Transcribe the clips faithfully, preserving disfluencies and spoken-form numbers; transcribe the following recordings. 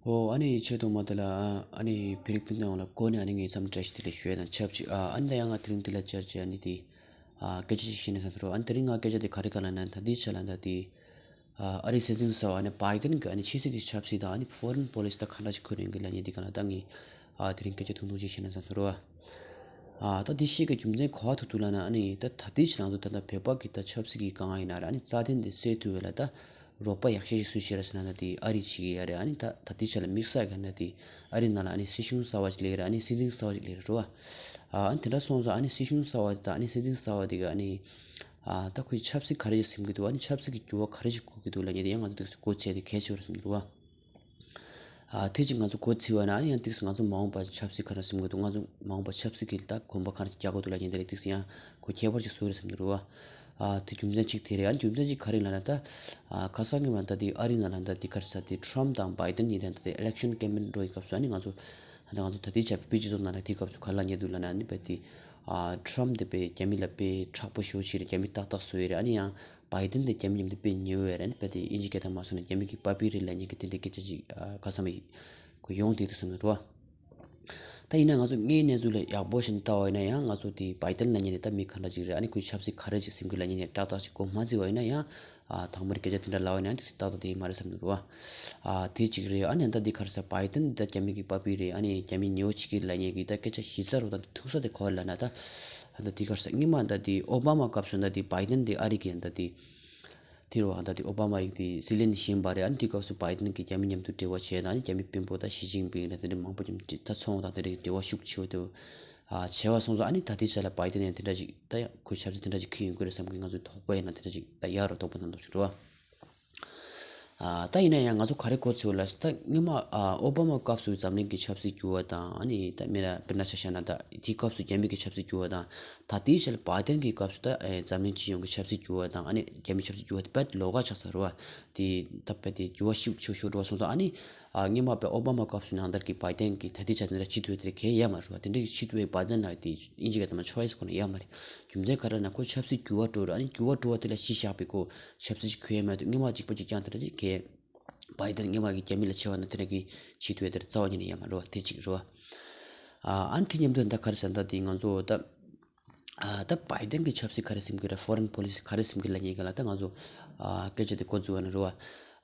ཨོ་ཨ་ནི་ཆེད་དུ་མ་དེ་ལ་ཨ་ནི་ཕི་རིག་པིན་ནང་ལ་གོ་ནས་ཨ་ནི་ངས་མཚམས་བཀྲ་ཤིས་བདེ་ལེགས་ཞུ་ཡ་དང་ཆབས་ཅིག་ཨ་ཨ་ནི་ད་ཡང་ང་དེ་རིང་འདི་ལ་བཅར་བྱས་ཨ་ནི་དེ་ཨ་སྐད་ཆ་ཞིག་བཤད་ན་བསམ་ཐུབ་རོ། ཨ་ནི་དེ་རིང་ང་སྐད་ཆ་དེ་ག་རེ་ག་ལ་ན་ད་ལྟའི་ཆ་ལ་ད་དེ་ཨ་ཨ་རིའི་སྲིད་འཛིན་གསར་པ་ཨ་ནི་བྷའི་ཏིན་གྱི་ཨ་ནི་ཕྱི་སྲིད་ཀྱི་ཆབ་སྲིད་དང་ཨ་ནི་ཕོ་རེན་པོ་ལི་སི་ད་ག་འདྲ་ཞིག་འཁྱེར་ཡོང་གི་ལབ་མཁན་དེ་ག་ལ་ད་ངས་ཨ་དེ་རིང་སྐད་ཆ་ཐུང་ཐུང་ཅིག་བཤད་ན་བསམ་ཐུབ་རོ། ཨ་ད་འདི་ཤེས་ཀྱི་རྒྱུ་མཚན་ག་པར་ཐུག་འདུག་ལབ་ན་ཨ་ནི་ད་ད་ལྟའི་ཆ་ལ་ང་ཚོ་ད་ལྟ་བོད་པ་གི་ད་ཆབ་སྲིད་ཀྱི་སྒང་ཡིན་ན་རེད། ཨ་ནི་རྩ་དོན་དེ་སེལ་ཐུབ་ཡ་ལ་ད་རོགས་པ་ཡག་ཤོས་ཤིག་སུས་བྱེད་རེད་ཟེར་ན་ད་དེ་ཨ་རི་བྱེད་ཀྱི་ཡོད་རེད། ཨ་ནི་ད་ད་ལྟའི་ཆ་ལ་དམིགས་བསལ་གྱི་ན་དེ་ཨ་རི་ནང་ལ་ཨ་ནི་སྲིད་གཞུང་གསར་པ་ཞིག་སླེབས་རེད། ཨ་ནི་སྲིད་འཛིན་གསར་པ་ཞིག་སླེབས་རེད་རོ། ཨ་ནི་དེ་འདྲ་སོང་ཙང་ཨ་ནི་སྲིད་གཞུང་གསར་པ་དང་ཨ་ནི་སྲིད་འཛིན་གསར་པ་དེ་ག་ཨ་ནི་ཨ་ད་ཁོའི་ཆབ་སྲིད་ག་རེ་ཞིག་སེམས་ཀྱི་འདུག་ཨ་ནི་ཆབ་སྲིད་ཀྱི་འགྱུར་བ་ག་རེ་ཞིག་དགོས་ཀྱི་འདུག་ལབ་མཁན་དེ་ཡང་ང་ཚོ་ཏོག་ཙམ་མགོ་ཚོས་དེ་གལ་ཆེ་བ་རེད་བསམ་གྱི་འདུག་བ། ཨ་དེ་ཅིག་ང་ཚོ་མགོ་ཚོས་པ་ན་ཨ་ནི་ཡང་ཏོག་ཙམ་ང་ཚོ་མ་འོངས་པ་ཆབ་སྲིད་ག་རེ་སེམས་ཀྱི་འདུག་ང་ཚོ་མ་འོངས་པ་ཆབ་སྲིད་ཀྱི་ད་གོམ་པ་ག་རེ་རྒྱག་དགོས་འདུག་ལབ་མཁན་དེ་ལ་ཏོག་ཙམ་ཡང་ཁོ་ཁྱད་པར་ཅིག་བཟོས་རེད་བསམ་གྱི་འདུག་བ། ཨ་དེ་རྒྱུ་མཚན་གཅིག་དེ་རེད། ཨ་རྒྱུ་མཚན་གཅིག་ག་རེ་ལབ་ན་ད་ཨ་ཁ་སང་གི་མ་ད་དེ་ཨ་རི་ནང་ལ་ད་དེ་ག་རེ་ཟེར་དེ་ཊམ་དང་བྷའི་ཏན་གཉིས་ད་ད་དེ་ཨི་ལེག་ཤན་ཀེམ་པེན་འགྲོ་ཡི་སྐབས་སུ་ཨ་ནི་ང་ཚོ་ད་ང་ཚོ་ད་དེ་ཆ་བོད་སྤྱི་ཚོགས་ནང་ལ་དེ་སྐབས་སུ་ག་ལབ་མཁན་འདུག་ལབ་ན་ཨ་ནི་བས་དེ་ཨ་ཊམ་དེ་བས་རྒྱ་མི་ལ་བས་དྲག་པོ་ཞེ་པོ་བྱས་རེད། རྒྱ་མི་ཏག་ཏག་བཟོས་ཡོད་རེད། ཨ་ནི་ཡང་བྷའི་ཏན་དེ་རྒྱ་མི་མཉམ་དུ་དཔེ་ཉེ་བོ་རེད། ཨ་ནི་བས་དེ་དབྱིན་ཇི་སྐད་དང་མ་སོང་ན་རྒྱ་མི་གི་པ་པི་རེད་ལབ་མཁན་གྱི་དེ་འདྲའི་སྐད་ཆ་ཅིག་ཨ་ག་ས་མ་ཡིན་ཁོ་ཡོང་བསྡད་འདུག་བསམ་གྱི་འདུག་བ། ད་ཡིན་ན་ང་ཚོ་དངོས་གནས་ཚུལ་ལ་ཡག་པོ་ཞིག་ལྟ་བ་ཡིན་ན་ཡང་ང་ཚོ་དེ་བྷའི་ཏན་ལབ་མཁན་དེ་ད་མི་ག་འདྲ་ཅིག་རེད། ཨ་ནི་ཁོའི་ཆབ་སྲིད་ག་རེ་ཅིག་སེམས་ཀྱི་ལབ་མཁན་དེ་ཏག་ཏག་ཅིག་གོ་མ་ཚོས་པ་ཡིན་ན་ཡང་ཨ་དང་པོར་སྐད་ཆ་དེ་འདྲ་ལབ་པ་ཡིན་ན་དེ་ཏག་ཏག་དེ་མ་རེད་བསམ་གྱི་འདུག་བ། ཨ་དེ་གཅིག་རེད། ཨ་ནི་ད་འདི་ག་རེ་ཟེར་བྷའི་ཏན་ད་རྒྱ་མི་གི་པ་པི་རེད། ཨ་ནི་རྒྱ་མི་ཉེ་བོ་བྱེད་ཀྱི་ལབ་མཁན་གྱི་ད་སྐད་ཆ་གཞི་རྩ་རུ་ད་འདི་ཐུག་ས་དེ་ག་པར་ལབ་ན་ད་ད་འདི་ག་རེ་ཟེར་སྔོན་མ་ད་འདི་ཨོ་བྷ་མ་སྐབས་སུ་ད་འདི་བྷའི་ཏན་དེ་ཨ་རི་གི་ད་འདི། དེ་རུ་ཨ་ད་དེ་ཨོ་བྷ་མ་ཡིས་དེ་སྲིད་བློན་བཞེངས་པ་རེད། ཨ་ནི་དེ་སྐབས་སུ་བྷའི་ཏན་གྱིས་རྒྱ་མི་མཉམ་དུ་འབྲེལ་བ་བྱས་དང་ཨ་ནི་རྒྱ་མི་དཔོན་པོ་དང་ཞི་ཅིན་ཕིང་ལ་དེ་འདྲ་མང་པོ་མཉམ་དུ་ད་ཚོང་དང་དེ་འདྲའི་འབྲེལ་བ་ཤུགས་ཆེ་བོ་དེ་ཨ་བྱས་པ་སོང་ཙང་ཨ་ནི་ད་ལྟའི་ཆ་ལ་བྷའི་ཏན་ཡང་དེ་འདྲ་ཅིག་ད་ཡང་ཁོའི་ཆབ་སྲིད་དེ་འདྲ་ཅིག་འཁྱེར་ཡོང་གི་རེད་བསམ་གི་ང་ཚོའི་དོགས་པ་ཡིན་ན་དེ་འདྲ་ཅིག་ད་ཡག་རུ་དོགས་པ་རྣམ་རྟོག་ཅིག་འགྲོ་བ། ཨ་ད་ཡིན་ན་ཡང་ང་ཚོ་ག་རེ་གོ་ཚོད་ལ་ད་སྔོན་མ་ཨ་ཨོ་བྷ་མ་སྐབས་སུ་འཛམ་གླིང་གི་ཆབ་སྲིད་འགྱུར་བ་དང་ཨ་ནི་ད་མི་ལ་དཔེར་ན་ཆ་བཞག་ན་ད་དེའི་སྐབས་སུ་རྒྱ་མི་གི་ཆབ་སྲིད་འགྱུར་བ་དང་། ད་ལྟའི་ཆར་བྷའི་ཏན་གྱི་སྐབས་སུ་ད་ཨེ་འཛམ་གླིང་སྤྱི་ཡོངས་ཀྱི་ཆབ་སྲིད་འགྱུར་བ་དང་ཨ་ནི་རྒྱ་མིའི་ཆབ་སྲིད་འགྱུར་བ་དེ་དཔེ་ལོགས་ཀ་ཆགས་ཚར་རེད་བ། དེ་ད་དཔེ་དེ་འགྱུར་བ་ཤུགས་ཆེ་ཤོས་འགྲོ་བ་སོང་ཙང་ཨ་ནི་ཨ་སྔོན་མ་དཔེ་ཨོ་བྷ་མ་སྐབས་སུ་ནང་ལྟར་གྱི་བྷའི་ཏན་གྱི་ད་ལྟའི་ཆར་དེ་འདྲ་བྱེད་ཐུབ་ཡ་དེ་གལ་ཡོད་མ་རེད་བ། དེ་འདྲ་བྱེད་ཐུབ་པའི་བྷའི་ཏན་ལ་དེ་དབྱིན་ཇི་སྐད་དང་མ་ཆོའི་སི་ཁོ་ན་ཡོད་མ་རེད། རྒྱུ་མཚན་ག་རེ་ན་ཁོ་ཆབ་སྲིད་འགྱུར་བ་འགྲོ་རེད། ཨ་ནི་འགྱུར་བ་འགྲོ་བ་དེ་ལ་གཞི་བཞག་པའི་ཁོ་ཆབ་སྲིད་ཅིག་འཁྱེར་ཡ་མ་གཏོགས་སྔོན་མ་གཅིག་པ་གཅིག་རྐྱང་དེ་འདྲ་ཅིག་གལ། བྷའི་ཏན་སྔོན་མ་གི་རྒྱ་མི་ལ་ཆེ་བ་ན་དེ་འདྲ་གི་བྱེད་ཐུབ་ཡ་དེ་རྩ་བ་ཉིད་ནས་ཡོད་མ་རེད་བ། དེ་གཅིག་རེད་བ། ཨ་ཨ་ནི་དེ་མཉམ་དུ་ད་ག་རེ་ཟེར་ན་ད་དེ་ང་ཚོ་ད་ཨ་ད་བྷའི་ཏན་གྱི་ཆབ་སྲིད་ག་རེ་སེམས་ཀྱི་རེད། ཕོ་རེན་པོ་ལི་སི་ག་རེ་སེམས་ཀྱི་ལབ་མཁན་གྱི་ལ་ད་ང་ཚོ་ཨ་སྐད་ཆ་དེ་འགོ་འཛུགས་པ་ནི་རེད་བ།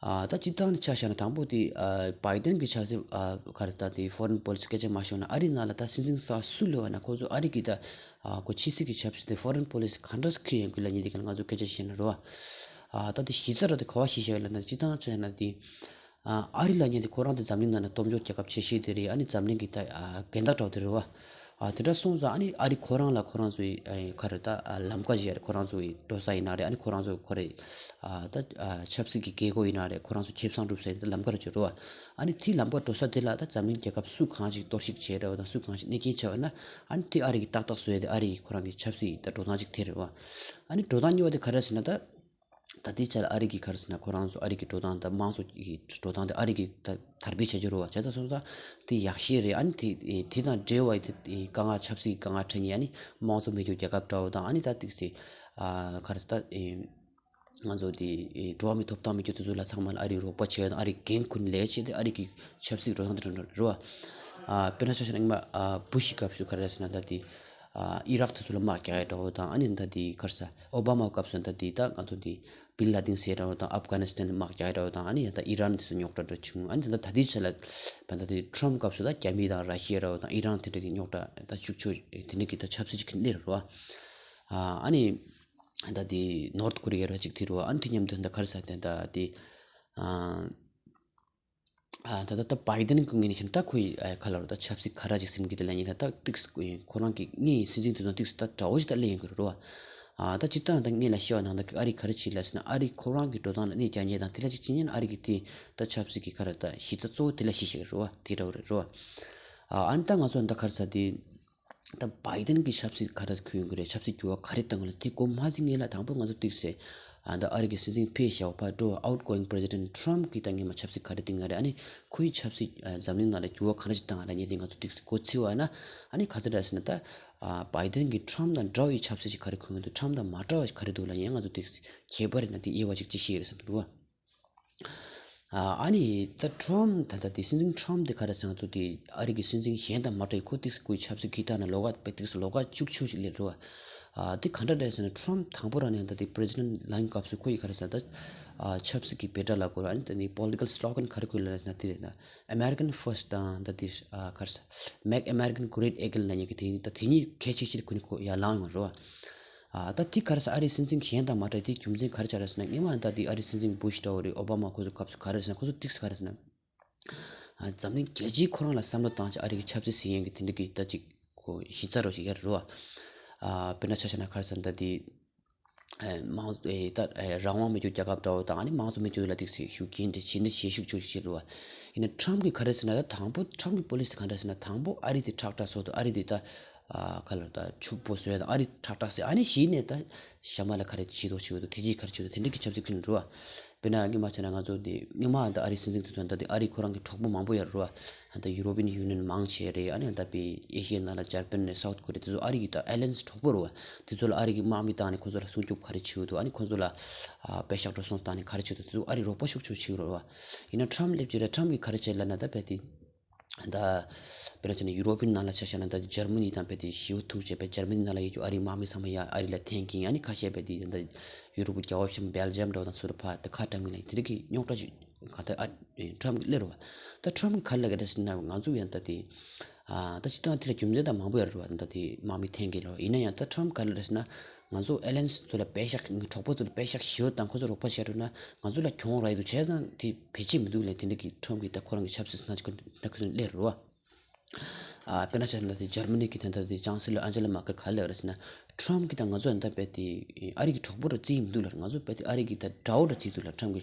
ཨ་ད་སྤྱིར་བཏང་ནས་ཆ་བཞག་ན་དང་པོ་དེ་ཨ་བྷའི་ཏན་གྱི་ཆབ་སྲིད་ཨ་ག་རེ་ད་དེ་ཕོ་རེན་པོ་ལི་སི་སྐད་ཆ་མ་ཤོད་ན་ཨ་རི་ནང་ལ་ད་སྲིད་འཛིན་གསར་སུ་སླེབས་པ་ན་ཁོ་ཚོ་ཨ་རི་གི་ད་ཨ་ཁོ་ཕྱི་སྲིད་ཀྱི་ཆབ་སྲིད་དེ་ཕོ་རེན་པོ་ལི་སི་ག་འདྲ་སེ་འཁྱེར་ཡོང་གི་ལབ་མཁན་དེ་ག་ལ་ང་ཚོ་སྐད་ཆ་བཤད་ན་རེད་བ། ཨ་ད་དེ་གཞི་རྩ་ར་དེ་ག་པར་གཞི་བཞག་ཡོད་ལབ་ན་སྤྱིར་བཏང་ཆ་བཞག་ན་དེ། ཨ་ཨ་རི་ལབ་མཁན་དེ་ཁོ་རང་དེ་འཛམ་གླིང་ནང་ནས་སྟོབས་འབྱོར་རྒྱལ་ཁབ་ཆེ་ཤོས་དེ་རེད། ཨ་ནི་འཛམ་གླིང་གི་ད་ཨ་རྒན་བདག་འདྲ་བོ་དེ་རེད་བ། ཨ་དེ་འདྲ་སོང་ཙང་ཨ་ནི་ཨ་རི་ཁོ་རང་ལ་ཁོ་རང་ཚོའི་ཨ་ག་རེ་ད་ཨ་ལམ་ཀ་ཞིག་ཡ་རེད། ཁོ་རང་ཚོའི་འགྲོ་ས་ཡིན་ན་རེད། ཨ་ནི་ཁོ་རང་ཚོ་ཁོ་རེ་ཨ་ད་ཨ་ཆབ་སྲིད་ཀྱི་རྒྱལ་སྒོ་ཡིན་ན་རེད། ཁོ་རང་ཚོ་ཁེ་བཟང་སྒྲུབ་ས་ཡི་ད་ལམ་ཀ་རེ་ཅིག་རེད་བ། ཨ་ནི་དེ་ལམ་ཀ་འགྲོ་ས་དེ་ལ་ད་འཛམ་གླིང་རྒྱལ་ཁབ་སུ་གང་ཞིག་གཏོར་བཤིག་བྱས་རེད་བ་དང་སུ་གང་ཞིག་གནོད་སྐྱོན་བྱས་པ་ན་ཨ་ནི་དེ་ཨ་རི་གི་ཏག་ཏག་བཟོ་ཡ་དེ་ཨ་རི་གི་ཁོ་རང་གི་ཆབ་སྲིད་ད་འགྲོ་སྟངས་ཅིག་དེ་རེད་བ། ཨ་ནི་འགྲོ་སྟངས་གཉིས་པ་དེ་ག་རེ་ཟེར་ན་ད། ད་ལྟའི་ཆ་ལ་ཨ་རི་གི་ག་རེ་ཟེར་ན་ཁོ་རང་ཚོ་ཨ་རི་གི་འགྲོ་སྟངས་དང་དམངས་གཙོ་གི་འགྲོ་སྟངས་དེ་ཨ་རི་གི་ད་དར་སྤེལ་བྱ་རྒྱུ་རེད་བ། བྱས་ཙང་སོང་ཙང་དེ་ཡག་ཤོས་རེད། ཨ་ནི་དེ་དེ་དང་འབྲེལ་བ་དེ་དཀའ་ངལ་ཆབ་སྲིད་དཀའ་ངལ་འཕྲད་མཁན་ཨ་ནི་དམངས་གཙོ་མེད་རྒྱུ་རྒྱལ་ཁབ་འདྲ་བོ་དང་ཨ་ནི་ད་ཏིག་སེ་ག་རེ་ད་ང་ཚོ་དེ་འགྲོ་བ་མིའི་ཐོབ་ཐང་མེད་རྒྱུ་དེ་ཚོ་ལ་ཚང་མ་ལ་ཨ་རིའི་རོགས་པ་བྱས་དང་ཨ་རིའི་འགན་ཁུར་ལས་བྱས་ཏེ་ཨ་རི་གི་ཆབ་སྲིད་འགྲོ་སྟངས་དེ་འདྲ་རེད་བ། དཔེར་ན་ཆ་བཞག་ན་སྔོན་མ་བུ་ཤི་སྐབས་སུ་ག་རེ་ཟེར་ན་ད་དེ། ཨ་ཨི་རག་དེ་ཚོ་ལ་དམག་རྒྱག་ཡ་འདྲ་བོ་དང་ཨ་ནི་ད་དེ་ག་རེ་ཟེར་ཨོ་བྷ་མ་སྐབས་སུ་ད་དེ་ད་ང་ཚོ་དེ་བིན་ལ་དིན་ཟེར་འདྲ་བོ་དང་ཨབ་གྷ་ནི་སི་ཐན་ལ་དམག་རྒྱག་ཡ་འདྲ་བོ་དང་ཨ་ནི་ད་ཨི་རན་དེ་ཚོ་རྙོག་དྲ་འདྲ་བྱུང་། ཨ་ནི་ད་ད་དེའི་ཆ་ལ་ད་ད་དེ་ཊམ་སྐབས་སུ་ད་རྒྱ་མི་དང་ར་ཤི་ཡ་འདྲ་བོ་དང་ཨི་རན་དེ་འདྲ་གི་རྙོག་དྲ་ད་ཤུགས་ཆེ་དེ་འདྲ་གི་ད་ཆབ་སྲིད་ཅིག་གི་སླེབས་རེད་བ། ཨ་ནི་ད་དེ་ནོར་ཐ་ཀོ་རི་ཡ་ར་ཅིག་དེ་རེད་བ། ཨ་ནི་དེ་མཉམ་དུ་ད་ག་རེ་ཟེར་དེ་ད་དེ་ཨ། ཨ་ད་ད་ད་བྷའི་ཏན་གྱི་ངོས་ནས་བཤད་ན་ད་ཁོའི་ཨ་ག་ལབ་རེད་ད་ཆབ་སྲིད་ག་རེ་ཅིག་སེམས་ཀྱི་དེ་ལ་ཉིན་ད་ད་ཏིག་ཁོ་རང་གི་ངའི་སྲིད་འཛིན་དེ་དང་ཏིག་ད་འདྲ་བོ་ཞིག་ད་སླེབས་ཡོང་གི་རེད་བ། ཨ་ད་སྤྱིར་བཏང་ད་ངས་ལ་བཤད་པ་ནང་ད་ཨ་རི་ག་རེ་བྱེད་ལ་ཟེར་ན་ཨ་རི་ཁོ་རང་གི་འགྲོ་སྟངས་ལ་གནོད་རྒྱག་མཁན་དང་དེ་ལ་ཅིག་བྱེད་མཁན་ཨ་རི་གི་དེ་ད་ཆབ་སྲིད་ཀྱི་ག་རེ་ད་གཞི་རྩ་གཙོ་བོ་དེ་ལ་གཞི་བཞག་གི་རེད་བ། དེ་འདྲ་བོ་རེད་རེད་བ། ཨ་ཨ་ནི་ད་ང་ཚོ་ད་ག་རེ་ཟེར་དེ། ད་བྷའི་ཏན་གྱི་ཆབ་སྲིད་ག་རེ་ཁུར་ཡོང་གི་རེད། ཆབ་སྲིད་འགྱུར་བ་ག་རེ་བཏང་གི་རེད། དེ་གོ་མ་ཟིན་ངེས་ལ་དང་པོ་ང་ཚོ་ཏིག་སེ་ཨ་ད་ཨ་རི་གི་སྲིད་འཛིན་ཕེབས་བཞག་པ་ཕར་འགྲོ་Outgoing President Trump གིས་ད་སྔོན་མ་ཆབ་སྲིད་ག་རེ་བཏིང་གི་རེད། ཨ་ནི་ཁོའི་ཆབ་སྲིད་ཨ་འཛམ་གླིང་ནང་ལ་འགྱུར་བ་ག་རེ་ཞིག་བཏང་ལ་ངེས་དེ་ང་ཚོ་ཏིག་སེ་གོ་ཚིག་བ་ན་ཨ་ནི་ག་ཚོད་རེད་ཟེར་ན་ད་ཨ་བྷའི་ཏན་གྱི་ཊམ་དང་འདྲ་བའི་ཆབ་སྲིད་ཅིག་ག་རེ་ཁུར་གི་འདུག་ཊམ་དང་མ་འདྲ་བ་ཞིག་ག་རེ་འདུག་ལ་ངས་ང་ཚོ་ཏིག་སེ་ཁྱད་པར་རེད་ན་དེ་དབྱེ་བ་ཅིག་ཅི་ཤེས་རེད་བསམ་གྱི་འདུག་བ། ཨ་ཨ་ནི་ད་ཁྲོམ་ད་ལྟ་དེ་སྲིད་འཛིན་ཁྲོམ་དེ་ག་རེ་ཟེར་ང་ཚོ་དེ་ཨ་རི་གི་སྲིད་འཛིན་གཞན་དང་མ་འདྲ་བའི་ཁོ་ཏིག་སི་ཁོའི་ཆབ་སྲིད་ཀྱི་ཐད་ནས་ལོགས་ཀ་དཔེ་ཏིག་སི་ལོགས་ཀ་ཤུགས་ཆེ་ཞིག་སླེབས་འགྲོ་བ། ཨ་དེ་ག་འདྲ་རེད་ཟེར་ན། ཁྲོམ་དང་པོ་རང་ནས་ད་དེ་པི་རེ་སི་ཌེན་ཊི་ལངས་སྐབས་སུ་ཁོ་ཡི་ག་རེ་ཟེར་ན་ད་ཨ་ཆབ་སྲིད་ཀྱི་བེ་ཊ་ལབ་དགོས་རེད། ཨ་ནི་ད་ནི་པོ་ལི་ཊི་ཀལ་སི་ལོ་གན་ག་རེ་བཀོད་ལབ་ཟེར་ན་དེ་རེད་ན། American first དང་ད་དེ་ཨ་ག་རེ་ཟེར། Make America Great Again ལབ་མཁན་གྱི་དེ་ད་དེ་གཉིས་གལ་ཆེ་ཤོས་དེ་ཁོ་ནས་ཁོ་ཡར་ལངས་ཡོང་རེད་བ། ཨ་ད་དེ་ག་རེ་ཟེར། ཨ་རིའི་སྲིད་འཛིན་གཞན་དང་མ་འདྲ་དེ་རྒྱུ་མཚན་ག་རེ་ཆགས་རེད་ཟེར་ན། སྔོན་མ་ད་དེ་ཨ་རིའི་སྲིད་འཛིན་བུ་ཤི་འདྲ་བོ་རེད། ཨོ་བྷ་མ་ཁོ་ཚོ་སྐབས་སུ་ག་རེ་ཟེར་ན། ཁོ་ཚོ་ཏིག་སི་ག་རེ་ཟེར་ན། ཨ་འཛམ་གླིང་རྒྱལ་སྤྱིའི་ཁོ་རང་ལ་བསམ་བློ་བཏང་བྱས་ཨ་རི་གི་ཆབ་སྲིད་ཟེར་མཁན་གྱི་དེ་འདྲ་གི་ད་ཅིག་ཁོ་གཞི་རྩ་རུ་ཞིག་ཡོད་རེད་བ། ཨ་དཔེར་ན་ཆ་བཞག་ན་ག་རེ་ཟེར་ན་ད་དེ། ཨེ་དམངས་ཨེ་ད་ཨེ་རང་དབང་མེད་རྒྱུ་རྒྱལ་ཁབ་འདྲ་བོ་དང་། ཨ་ནི་དམངས་གཙོ་མེད་རྒྱུ་ལ་ཏིག་སི་ཤུགས་རྐྱེན་དེ་ཇི་འདྲ་བྱེད་ཤུགས་ཆེ་ཞིག་བྱེད་རེད་བ། ཡིན་ན་ཁྲམ་གྱིས་ག་རེ་ཟེར་ན། ད་དང་པོ་ཁྲམ་གྱི་པོ་ལི་སི་ག་འདྲ་ཟེར་ན། དང་པོ་ཨ་རི་དེ་ཁྲག་ཁྲག་བཟོ་འདུག་ཨ་རི་དེ་ད་ཨ་ག་ལ་ད་ཕྱུག་པོ་བཟོ་ཡ་དང་ཨ་རི་ཁྲག་ཁྲག་བཟོ། ཨ་ནི་གཞི་ནས་ད་ཞྭ་དམར་ལ་ག་རེ་བྱེད་དོ་བྱེད་དོ་དེ་གྱིས་ག་རེ་བྱེད་དོ་དེ་འདྲ་གི་ཆབ་སྲིད་ཁུལ་འགྲོ་བ། དཔེར་ན་སྔོན་མ་བྱས་ན་ང་ཚོ་དེ་སྔོན་མ་ད་ཨ་རི་སྲིད་འཛིན་དེ་ཚོ་ད་དེ་ཨ་རི་ཁོ་རང་གི་གྲོགས་པོ་མང་པོ་ཡོད་རེད་བ། ད་ཡུ་རོ་པི་ཡན་ཡུ་ནི་ཡན་མང་ཆེ་རེད། ཨ་ནི་ད་དཔེ་ཨེ་ཤི་ཡའི་ནང་ལ་འཇར་པན་རེད། སའུ་ཐི་ཀོ་རི་ཡ། དེ་ཚོ་ཨ་རི་གི་ད་ཨེ་ལི་ཡན་སི་གྲོགས་པོ་རེད་བ། དེ་ཚོ་ལ་ཨ་རི་གི་དམག་མི་བཏང་ནས་ཁོ་ཚོ་ལ་སྲུང་སྐྱོབ་ག་རེ་བྱེད་འདུག་ཨ་ནི་ཁོ་ཚོ་ལ་ཨ་པེ་ཤག་འགྲོ་སོང་བཏང་ནས་ག་རེ་བྱེད་འདུག་དེ་ཚོ་ཨ་རི་རོགས་པ་ཤུགས་ཆེ་བྱེད་རེད་བ། ཡིན་ན་ཁྲམ་སླེབས་རྗེས་ལ་ཁྲམ་གྱིས་ག་རེ་བྱེད་ལབ་ན། ད་དཔེ་དེ་ད་དཔེར་ན་བྱས་ན་ཡུ་རོ་པི་ཡན་ནང་ལ་ཆ་བཞག་ན་ད་འཇར་མ་ནི་དང་དཔེ་དེ་ཞེ་པོ་ཐུག་བྱས། དཔེ་འཇར་མ་ནི་ནང་ལ་ཡོད་རྒྱུ་ཨ་རིའི་དམག་མི་ཚང་མ་ཡར་ཨ་རི་ལ་འཐེན་གྱིན། ཨ་ནི་ཁ་ཤས་དཔེ་དེ་ད་ཡུ་རོབ་རྒྱལ་ཁབ་གཞན་པ་སྦེལ་ཇམ་འདྲ་བོ་དང་སུ་ར་ཕར་ད་ཁ་བཀྲམ་གྱིན་ལ་དེ་འདྲ་གི་རྙོག་དྲ་ཞིག་ག་ད་ཨ་ཁྲམ་གྱིས་སླེབས་རེད་བ། ད་ཁྲམ་གྱིས་ག་རེ་ལབ་ཀྱི་རེད་ཟེར་ན། ང་ཚོ་ཡང་ད་དེ་ཨ་ད་སྤྱིར་བཏང་དེ་ལ་རྒྱུ་མཚན་དང་མང་པོ་ཡོད་རེད་བ། ད་དེ་དམག་མི་འཐེན་གྱིན་ལ། ཡིན་ན་ཡང་ད་ཁྲམ་གྱིས་ག་རེ་ལབ་ཟེར་ན། ང་ཚོ་ཨེ་ལི་ཡན་སི་ཚོ་ལ་པེ་ཤག་གྲོགས་པོ་ཚོ་ལ་པེ་ཤག་ཞེ་པོ་བཏང་། ཁོ་ཚོ་རོགས་པ་བྱས་འགྲོ་ན་ང་ཚོ་ལ་གྱོང་རག་གི་འདུག་བྱས་ཙང་དེ་བེད་སྤྱད་མི་འདུག་ལབ། དེ་འདྲ་གི་ཁྲམ་གྱིས་ད་ཁོ་རང་གི་ཆབ་སྲིད་སྣ་ཁ་སླེབས་རེད་བ། ཨ་དཔེར་ན་ཆ་བཞག་ན་ད་ལྟ་འཇར་མ་ནི་གི་ད་ལྟ་དེ་ཅང་སི་ལོ་ཨན་ཇེ་ལ་མར་ཀེལ་ག་རེ་ལབ་རེད་ཟེར་ན། ཁྲམ་གྱིས་ད་ང་ཚོ་ད་དཔེ་དེ་ཨ་རི་གི་གྲོགས་པོ་ར་བརྩིས་མི་འདུག་ལབ། ང་ཚོ་དཔེ་དེ་ཨ་རི་གི་ད་དགྲ་བོ་ར་བརྩིས་འདུག་ལབ། ཁྲམ་གྱི་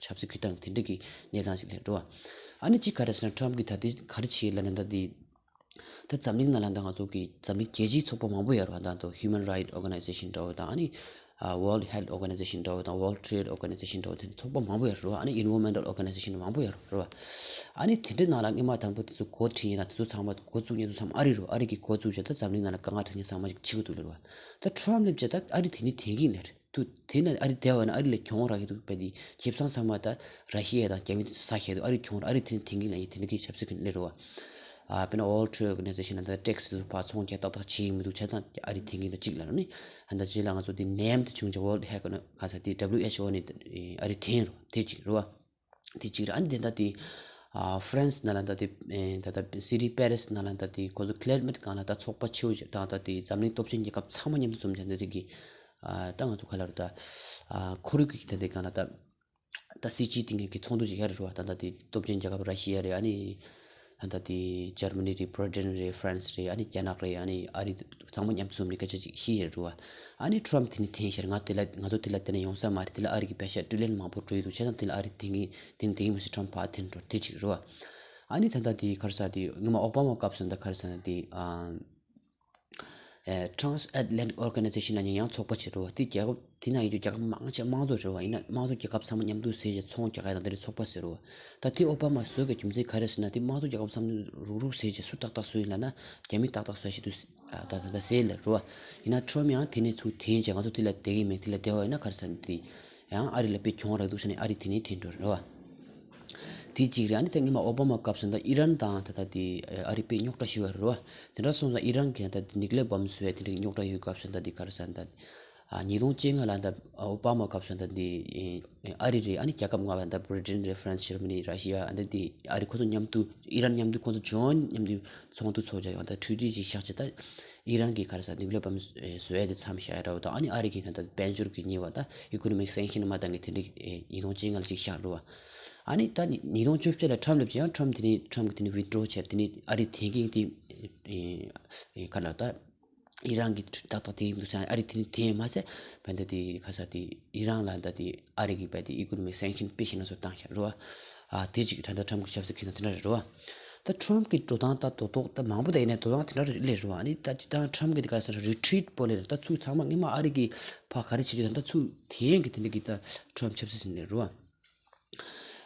ཆབ་སྲིད་ཀྱི་སྟངས་དེ་འདྲ་གི་གནས་སྟངས་ཤིག་སླེབས་འགྲོ་བ། ཨ་ནི་གཅིག་ག་རེ་ཟེར་ན། ཁྲམ་གྱིས་ད་དེ་ག་རེ་བྱེད་ལབ་ན། ད་དེ་ད་འཛམ་གླིང་ནང་ལ་ད་ང་ཚོ་གི་འཛམ་གླིང་རྒྱལ་སྤྱིའི་ཚོགས་པ་མང་པོ་ཡོད་རེད་བ། ད་ལྟ་Human Rights Organization འདྲ་བོ་དང་། ཨ་ནི་ཨ་World Health Organization འདྲ་བོ་དང་། World Trade Organization འདྲ་བོ། དེ་ཚོགས་པ་མང་པོ་ཡོད་རེད་བ། ཨ་ནི་Environmental Organization མང་པོ་ཡོད་རེད་བ། ཨ་ནི་དེ་འདྲའི་ནང་ལ་སྔོན་མ་དང་པོ་དེ་ཚོ་འགོ་ཁྲིད་ཡིན་ན། དེ་ཚོ་ཚང་མ་འགོ་བཙུགས་མཁན་དེ་ཚོ་ཚང་མ་ཨ་རི་རེད་བ། ཨ་རི་གིས་འགོ་བཙུགས་བྱས་ད་འཛམ་གླིང་ནང་ལ་དཀའ་ངལ་འཕྲད་མཁན་ཚང་མ་ཅིག་བྱེད་ཀྱི་འདུག་ལབ་རེད་བ། ད་ཁྲམ་སླེབས་བྱས་ད་ཨ་རི་དེ་ནས་འཐེན་གྱིན་ལབ་རེད། དུ་དེ་ན་ཨ་རི་བསྡད་པ་ན་ཨ་རི་ལ་གྱོང་རག་གི་འདུག་དཔེ་དེ་ཁེ་བཟང་ཚང་མ་ད་ར་ཤི་ཡ་དང་རྒྱ་མི་དེ་ཚོ་ཟ་བཞག་འདུག་ཨ་རི་གྱོང་རག་ཨ་རི་དེ་ནས་འཐེན་གྱིན་ལབ་ཡིན། དེ་འདྲ་གི་ཆབ་སྲིད་ཀྱི་སླེབས་རེད་བ། ཨ་དཔེར་ན་World Trade Organization ན་ད་ཊེག་སི་དེ་ཚོ་ཕར་ཚོང་རྒྱག་ཏག་ཏག་བྱེད་ཀྱི་མི་འདུག་བྱས་ཙང་ཨ་རི་འཐེན་གྱིན་འདུག་གཅིག་ལབ་རེད། ཨ་ནི་ད་རྗེས་ལ་ང་ཚོ་དེ་ནེམ་དེ་བྱུང་བྱས། World Health ག་ས་དེ་W H O ནས་ཨ་རི་འཐེན་རོ་དེ་གཅིག་རེད་བ། དེ་གཅིག་རེད། ཨ་ནི་དེ་ད་དེ་ཨ་ཧྥ་རན་སི་ནང་ལ་ད་དེ་ཨེ་ད་ད་སི་ཊི་པེ་རི་སི་ནང་ལ་ད་དེ་ཁོ་ཚོ་Climate སྒང་ལ་ད་ཚོགས་པ་ཆེ་བོ་ཞིག་དང་། ད་དེ་འཛམ་གླིང་སྟོབས་ཆེན་རྒྱལ་ཁབ་ཚང་མ་མཉམ་དུ་འཛོམས་བྱས་འདི་རིགས་ཀྱི་ཨ་ད་ང་ཚོ་ག་ལ་རེད། ད་ཨ་ཁོར་ཡུག་གི་ད་དེ་སྒང་ལ་ད་ད་སྲིད་ཇུས་སྟེང་གི་ཚོགས་འདུ་ཞིག་ཡོད་རེད་བ། ད་ད་དེ་སྟོབས་ཆེན་རྒྱལ་ཁབ་ར་ཤི་ཡ་རེད། ཨ་ནི་ད་ད་དེ་འཇར་མ་ནི་རེད། བྷི་རི་ཊེན་རེད། ཧྥ་རན་སི་རེད། ཨ་ནི་རྒྱ་ནག་རེད། ཨ་ནི་ཨ་རི་ཚང་མ་མཉམ་དུ་འཛོམས་ནས་སྐད་ཆ་ཅིག་བཤད་ཡོད་རེད་བ། ཨ་ནི་ཁྲམ་དེ་ནས་འཐེན་ཤར། ང་དེ་ལ་ང་ཚོ་དེ་ལ་བསྡད་ན་ཡོང་ས་མ་རེད། དེ་ལ་ཨ་རི་གི་པེ་ཤ་ཊི་རི་ལི་ཡན་མང་པོ་འགྲོ་ཡི་འདུག་བྱས་ཙང་དེ་ལ་ཨ་རི་འཐེན་གྱིན་འཐེན་འཐེན་གྱིན་མི་སྲིད། ཁྲམ་ཕར་འཐེན་འགྲོ་དེ་གཅིག་རེད་བ། ཨ་ནི་ད་ལྟ་དེ་ག་རེ་ཟེར། དེ་སྔོན་མ་ཨོ་བྷ་མ་སྐབས་སུ་ད་ག་རེ་ཟེར་ན། དེ་ཨ་ཨེ་Transatlantic Organization ལབ་མཁན་ཡང་ཚོགས་པ་ཅིག་རེད་བ། དེ་རྒྱལ་ཁབ་དེ་ནང་ཡོད་རྒྱུ་རྒྱལ་ཁབ་མང་ཆེ་དམངས་གཙོ་རེད་བ། ཡིན་ན་དམངས་གཙོ་རྒྱལ་ཁབ་ཚང་མ་མཉམ་དུ་ཟེར་བྱས་ཚོང་རྒྱག་ཡ་དང་དེ་འདྲའི་ཚོགས་པ་ཟེར་རེད་བ། ད་དེ་ཨོ་བྷ་མ་བཟོས་པའི་རྒྱུ་མཚན་ག་རེ་ཟེར་ན། དེ་དམངས་གཙོ་རྒྱལ་ཁབ་ཚང་མ་རུག་རུག་ཟེར་བྱས་སུ་ཏག་ཏག་བཟོས་ཡིན་ལབ་ན་རྒྱ་མི་ཏག་ཏག་བཟོས་བྱས་འདུག་ད་ད་ད་ཟེར་ལབ་རེད་བ། ཡིན་ན་ཁྲོམ་ཡང་དེ་ནས་ཚུར་འཐེན་བྱས་ང་ཚོ་དེ་ལ་བསྡད་ཀྱི་མེད། དེ་ལ་བསྡད་པ་ཡིན་ན་ག་རེ་ཟེར་ན། དེ་ཡང་ཨ་རི་ལ་དཔེ་གྱོང་རག་འདུག་ཟེར་ནས་ཨ་རི་དེ་ནས་འཐེན་འགྲོ་རེད་བ། དེ་གཅིག་རེད། ཨ་ནི་ད་སྔོན་མ་ཨོ་བྷ་མ་སྐབས་སུ་ད་ཨི་རན་དང་ད་ལྟ་དེ་ཨ་རི་དཔེ་རྙོག་དྲ་ཞེ་པོ་རེད་བ། དེ་འདྲ་སོང་ཙང་ཨི་རན་གྱི་ད་ནིའུ་ཀི་ལི་ཡར་བྷོམ་བཟོ་ཡ་དེ་འདྲའི་རྙོག་དྲ་ཡོད་སྐབས་སུ་ད་དེ་ག་རེ་ཟེར་ན། ད་ཨ་ཉིས་སྟོང་བཅོ་ལྔ་ལ་ད་ཨོ་བྷ་མ་སྐབས་སུ་ད་དེ་ཨ་རི་རེད། ཨ་ནི་རྒྱལ་ཁབ་ལྔ་པ་ད་བྷི་རི་ཊེན་རེད། ཧྥ་རན་སི། འཇར་མ་ནི། ར་ཤི་ཡ། ཨ་ནི་དེ་ཨ་རི་ཁོ་ཚོ་མཉམ་དུ་ཨི་རན་མཉམ་དུ་ཁོ་ཚོ་ཇོན་མཉམ་དུ་ཚོགས་འདུ་ཚོགས་བྱས་ཡོང་། ད་ཁྲུ་ཊི་ཅིག་བཞག་བྱས་ད་ཨི་རན་གྱིས་ག་རེ་ཟེར་ན། ནིའུ་ཀི་ལི་ཡར་བྷོམ་བཟོ་ཡ་དེ་མཚམས་བཞག་ཡ་འདྲ་བོ་དང་། ཨ་ནི་ཨ་རི་གིས་ད་ལྟ་དཔལ་འབྱོར་གྱི་ཉེས་པ་ད་ཨི་ཀོ་ནོ་མིག་སེང་ཤིན་མ་བཏང་གི་དེ་འདྲའི་ཨེ་ཉིས་སྟོང་བཅོ་ལྔ་ལ་ཅིག་བཞག་འགྲོ་བ། ཨ་ནི་ད་ཉིས་སྟོང་བཅོ་བརྒྱད་ལ་ཁྲམ་སླེབས་བྱས་ཡང་ཁྲམ་དེ་ནས་ཁྲམ་གྱིས་དེ་ནས་ཝི་ཌི་རོ་བྱས། དེ་ནས་ཨ་རི་འཐེན་གྱིན་དེ་ཨེ་ཨེ་ག་ལ་ད་ཨི་རན་གྱིས་ཏག་ཏག་དེ་ཡིན་འདུག་ཟེར། ཨ་རི་དེ་ནས་དེ་མ་ཟད་བས་ད་དེ་ག་ས་དེ་ཨི་རན་ལ་ད་དེ་ཨ་རི་གིས་བས་དེ་ཨི་ཀོ་ནོ་མིག་སེང་ཤིན་དཔེ་ཞེ་ན་སོ་བཏང་བཞག་རེད་བ། ཨ་དེ་གཅིག་ད་ལྟ་ཁྲམ་གྱི་ཆབ་སྲིད་ཁེ་ན་དེ་འདྲ་རེད་བ། ད་ཁྲམ་གྱི་འགྲོ་སྟངས་ད་རྡོག་རྡོག་ད་མང་པོ་ད་ཡིན་ནའི་འགྲོ་སྟངས་དེ་འདྲ་རེད་སླེབས་རེད་བ། ཨ་ནི་ད་ད་ཁྲམ་གྱི་དེ་ག་ས་རི་ཊི་རིཊ་པོ་ལེ་རེད། ད་ཚུར་ཚང་མ་སྔོན་མ་ཨ་རི་གིས་ཕར་ག་རེ་བྱེད་ཀྱི་ད་ད་ཚུར་དེ་ཡན་གྱི་དེ་འདྲ་གི་ད་ཁྲམ་ཆབ་སྲིད་ཟིན་ནས་རེད་བ།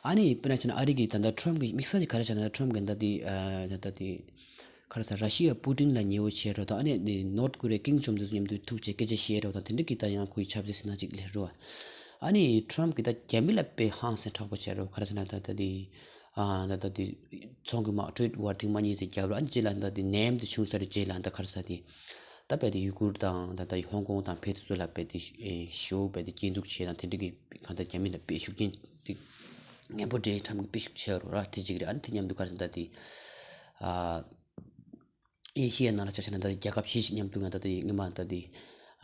ཨ་ནི་དཔེར་ན་བྱས་ན་ཨ་རི་གི་ད་ལྟ་ཁྲམ་གྱི་དམིགས་བསལ་གྱི་ག་རེ་བྱས་ན། ཁྲམ་གྱི་ད་དེ་ཨ་ད་ད་དེ་ག་རེ་ཟེར། ར་ཤི་ཡ་པུ་ཏིན་ལ་ཉེ་བོ་བྱས་འགྲོ་དང་། ཨ་ནི་ནོར་ཐ་ཀོ་རི་ཡ་ཀིམ་ཇོང་དེ་ཚོ་མཉམ་དུ་ཐུག་བྱས་སྐད་ཆ་བཤད་འགྲོ་དང་། དེ་འདྲ་གི་ད་ཡང་ཁོའི་ཆབ་སྲིད་ཟིན་ན་ཅིག་སླེབས་རེད་བ། ཨ་ནི་ཁྲོམ་གྱིས་ད་རྒྱ་མི་ལ་དཔེ་ཧང་སང་དྲག་པོ་བྱས་རོ། ག་རེ་ཟེར་ན་ད་ད་དེ་ཨ་ད་ད་དེ་ཚོང་གི་དམག་ཊེ་རེཌ་ཝར་ཐེངས་མ་གཉིས་ཙམ་བརྒྱབ་རོ། ཨ་ནི་རྗེས་ལ་ད་དེ་ནད་ཡམས་དེ་བྱུང་ཚར་རྗེས་ལ་ད་ག་རེ་ཟེར་དེ། ད་དཔེ་དེ་ཡུ་གུར་དང་ད་ད་ཧོང་ཀོང་དང་ཕེ་དེ་ཚོ་ལ་དཔེ་དེ་ཞེ་པོ་དཔེ་དེ་སྐྱོན་འཛུགས་བྱས་དང་དེ་འདྲ་གི་གང་ལྟར་རྒྱ་མི་ལ་དཔེ་ཤུགས་རྐྱེན་དེ་ངན་པོ་འདྲ་ཁྲོམ་གྱིས་དཔེ་ཤུགས་ཆེ་རོ་ར། དེ་གཅིག་རེད། ཨ་ནི་དེ་མཉམ་དུ་ག་རེ་ཟེར་ན་ད་དེ་ཨ་ཨེ་ཤི་ཡའི་ནང་ལ་ཆ་བཞག་ན་ད་རྒྱལ་ཁབ་བཞི་ཞིག་མཉམ་དུ་ང་ད་ལྟ་ཡི་སྔོན་མ་ད་ལྟ་ཡི་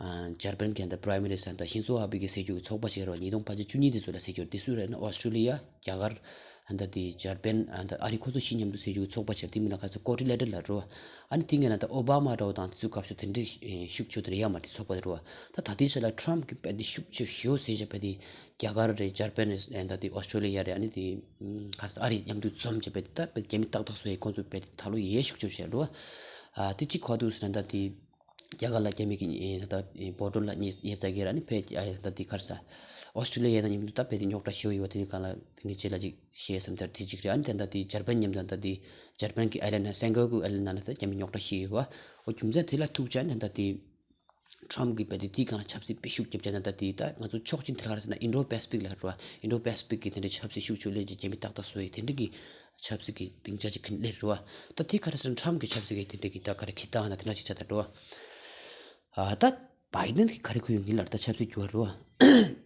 ཨ་འཇར་པན་གྱི་ད་པ་རའི་མི་ནི་སི་ཊར་ད་ཤིན་ཛོ་ཨ་བྷེ་གི་སྲིད་བྱུས་ཀྱི་ཚོགས་པ་ཞིག་རེད་བ། ཉིས་སྟོང་ཕལ་ཆེར་བཅུ་གཉིས་དེ་ཚོ་ལ་སྲིད་བྱུས་དེ་སུ་རེད་ན་ཨོ་སི་ཀྲོ་ལི་ཡ། རྒྱ་གར། ད་ལྟ་ཡི་འཇར་པན། ད་ལྟ་ཨ་རི་ཁོ་ཚོ་བཞི་མཉམ་དུ་སྲིད་བྱུས་ཀྱི་ཚོགས་པ་ཞིག་དེ་མིང་ལ་ག་ཚོད་ཀོ་ཊི་ལེ་ཊར་ལ་རེད་བ། ཨ་ནི་དེ་སྔོན་ན་ད་ཨོ་བྷ་མ་འདྲ་བོ་དང་དེ་ཚོའི་སྐབས་སུ་དེ་འདྲའི་ཤུགས་ཆེ་དེ་རེད་ཡ་མ་རེད། དེ་ཚོགས་པ་དེ་རེད་བ། ད་ད་ལྟའི་ཆ་ལ་ཁྲོམ་གྱི་དཔེ་དེ་ཤུགས་ཆེ་ཞེ་པོ་ཟེར་བྱས་དཔེ་དེ་རྒྱ་གར་རེད། འཇར་པན་རེད། ད་ལྟ་ཡི་ཨོ་སི་ཀྲོ་ལི་ཡ་རེད། ཨ་ནི་དེ་ག་རེ་ཟེར་ཨ་རི་མཉམ་དུ་འཛོམས་བྱས་དཔེ་དེ་ད་དཔེ་རྒྱ་མི་ཏག་ཏག་བཟོ་ཡས་ཁོང་ཚོ་དཔེ་དེ་ད་ལོ་ཡས་ཤུགས་ཆེ་བྱས་འགྲོ་བ། ཨ་དེ་གཅིག་གོ་དུས་ཟེར་ན་ད་དེ་རྒྱ་གར་ལ་རྒྱ་མི་གི་ད་ལྟ་བོ་ཌར་ལ་ཉེ་ཉེ་ཚ་གི་ར། ཨ་ནི་ཕེ་ཨ་ད་དེ་ག་རེ་ཟེར་ཨོ་སི་ཀྲོ་ལི་ཡ་དང་མཉམ་དུ་ད་དཔེ་དེ་རྙོག་དྲ་ཞེ་པོ་ཡོད་པ། དེ་ནི་གང་ལ་དེ་ནི་རྗེས་ལ་ཅིག་བཤད་བསམ་དར་དེ་གཅིག་རེད། ཨ་ནི་ད་ལྟ་དེ་འཇར་པན་མཉམ་དུ་ད་ལྟ་དེ་འཇར་པན་གི་ཨའི་ལེན་ཌ་སན་ཀོ་ཀུ་ཨའི་ལེན་ཌ་ནང་ལ་ད་རྒྱ་མི་རྙོག་དྲ་ཞེ་ཡོད་པ། འོ་རྒྱུ་མཚན་དེ་ལ་ཐུག་བྱས་ཨ་ནི་ད་ལྟ་དེ་ཁྲོམ་གྱིས་དཔེ་དེ་དེའི་སྒང་ལ་ཆབ་སྲིད་དཔེ་ཤུགས་རྒྱབ་བྱས་ན་ད་དེ་ད་ང་ཚོ་ཕྱོགས་གཅིག་དེ་ལ་ག་རེ་ཟེར་ན་ཨིན་ཌོ་པེ་སི་ཕིག་ལ་རེད་བ། ཨིན་ཌོ་པེ་སི་ཕིག་གི་དེ་འདྲའི་ཆབ་སྲིད་ཤུགས་ཆེ་ལས་ཀྱི་རྒྱ་མི་ཏག་ཏག་བཟོ་ཡི་དེ་འདྲའི་གི་ཆབ་སྲིད་ཀྱི་སྡིངས་ཆ་ཅིག་གི་སླེབས་རེད་བ། ད་དེ་ག་རེ་ཟེར་ན་ཁྲོམ་གྱི་ཆབ་སྲིད་ཀྱི་དེ་འདྲའི་གི་ད་ག་རེ་ཁི་ཏང་ན་དེ་འདྲ་ཅིག་ཆགས་ད་རེད་བ། ཨ་ད་བྷའི་ཌེན་གྱི་ག་རེ་ཁུར་ཡོང་གི་ཡིན་ལབ་ད་ཆབ་སྲིད་འགྱུར་བ་རེད་བ།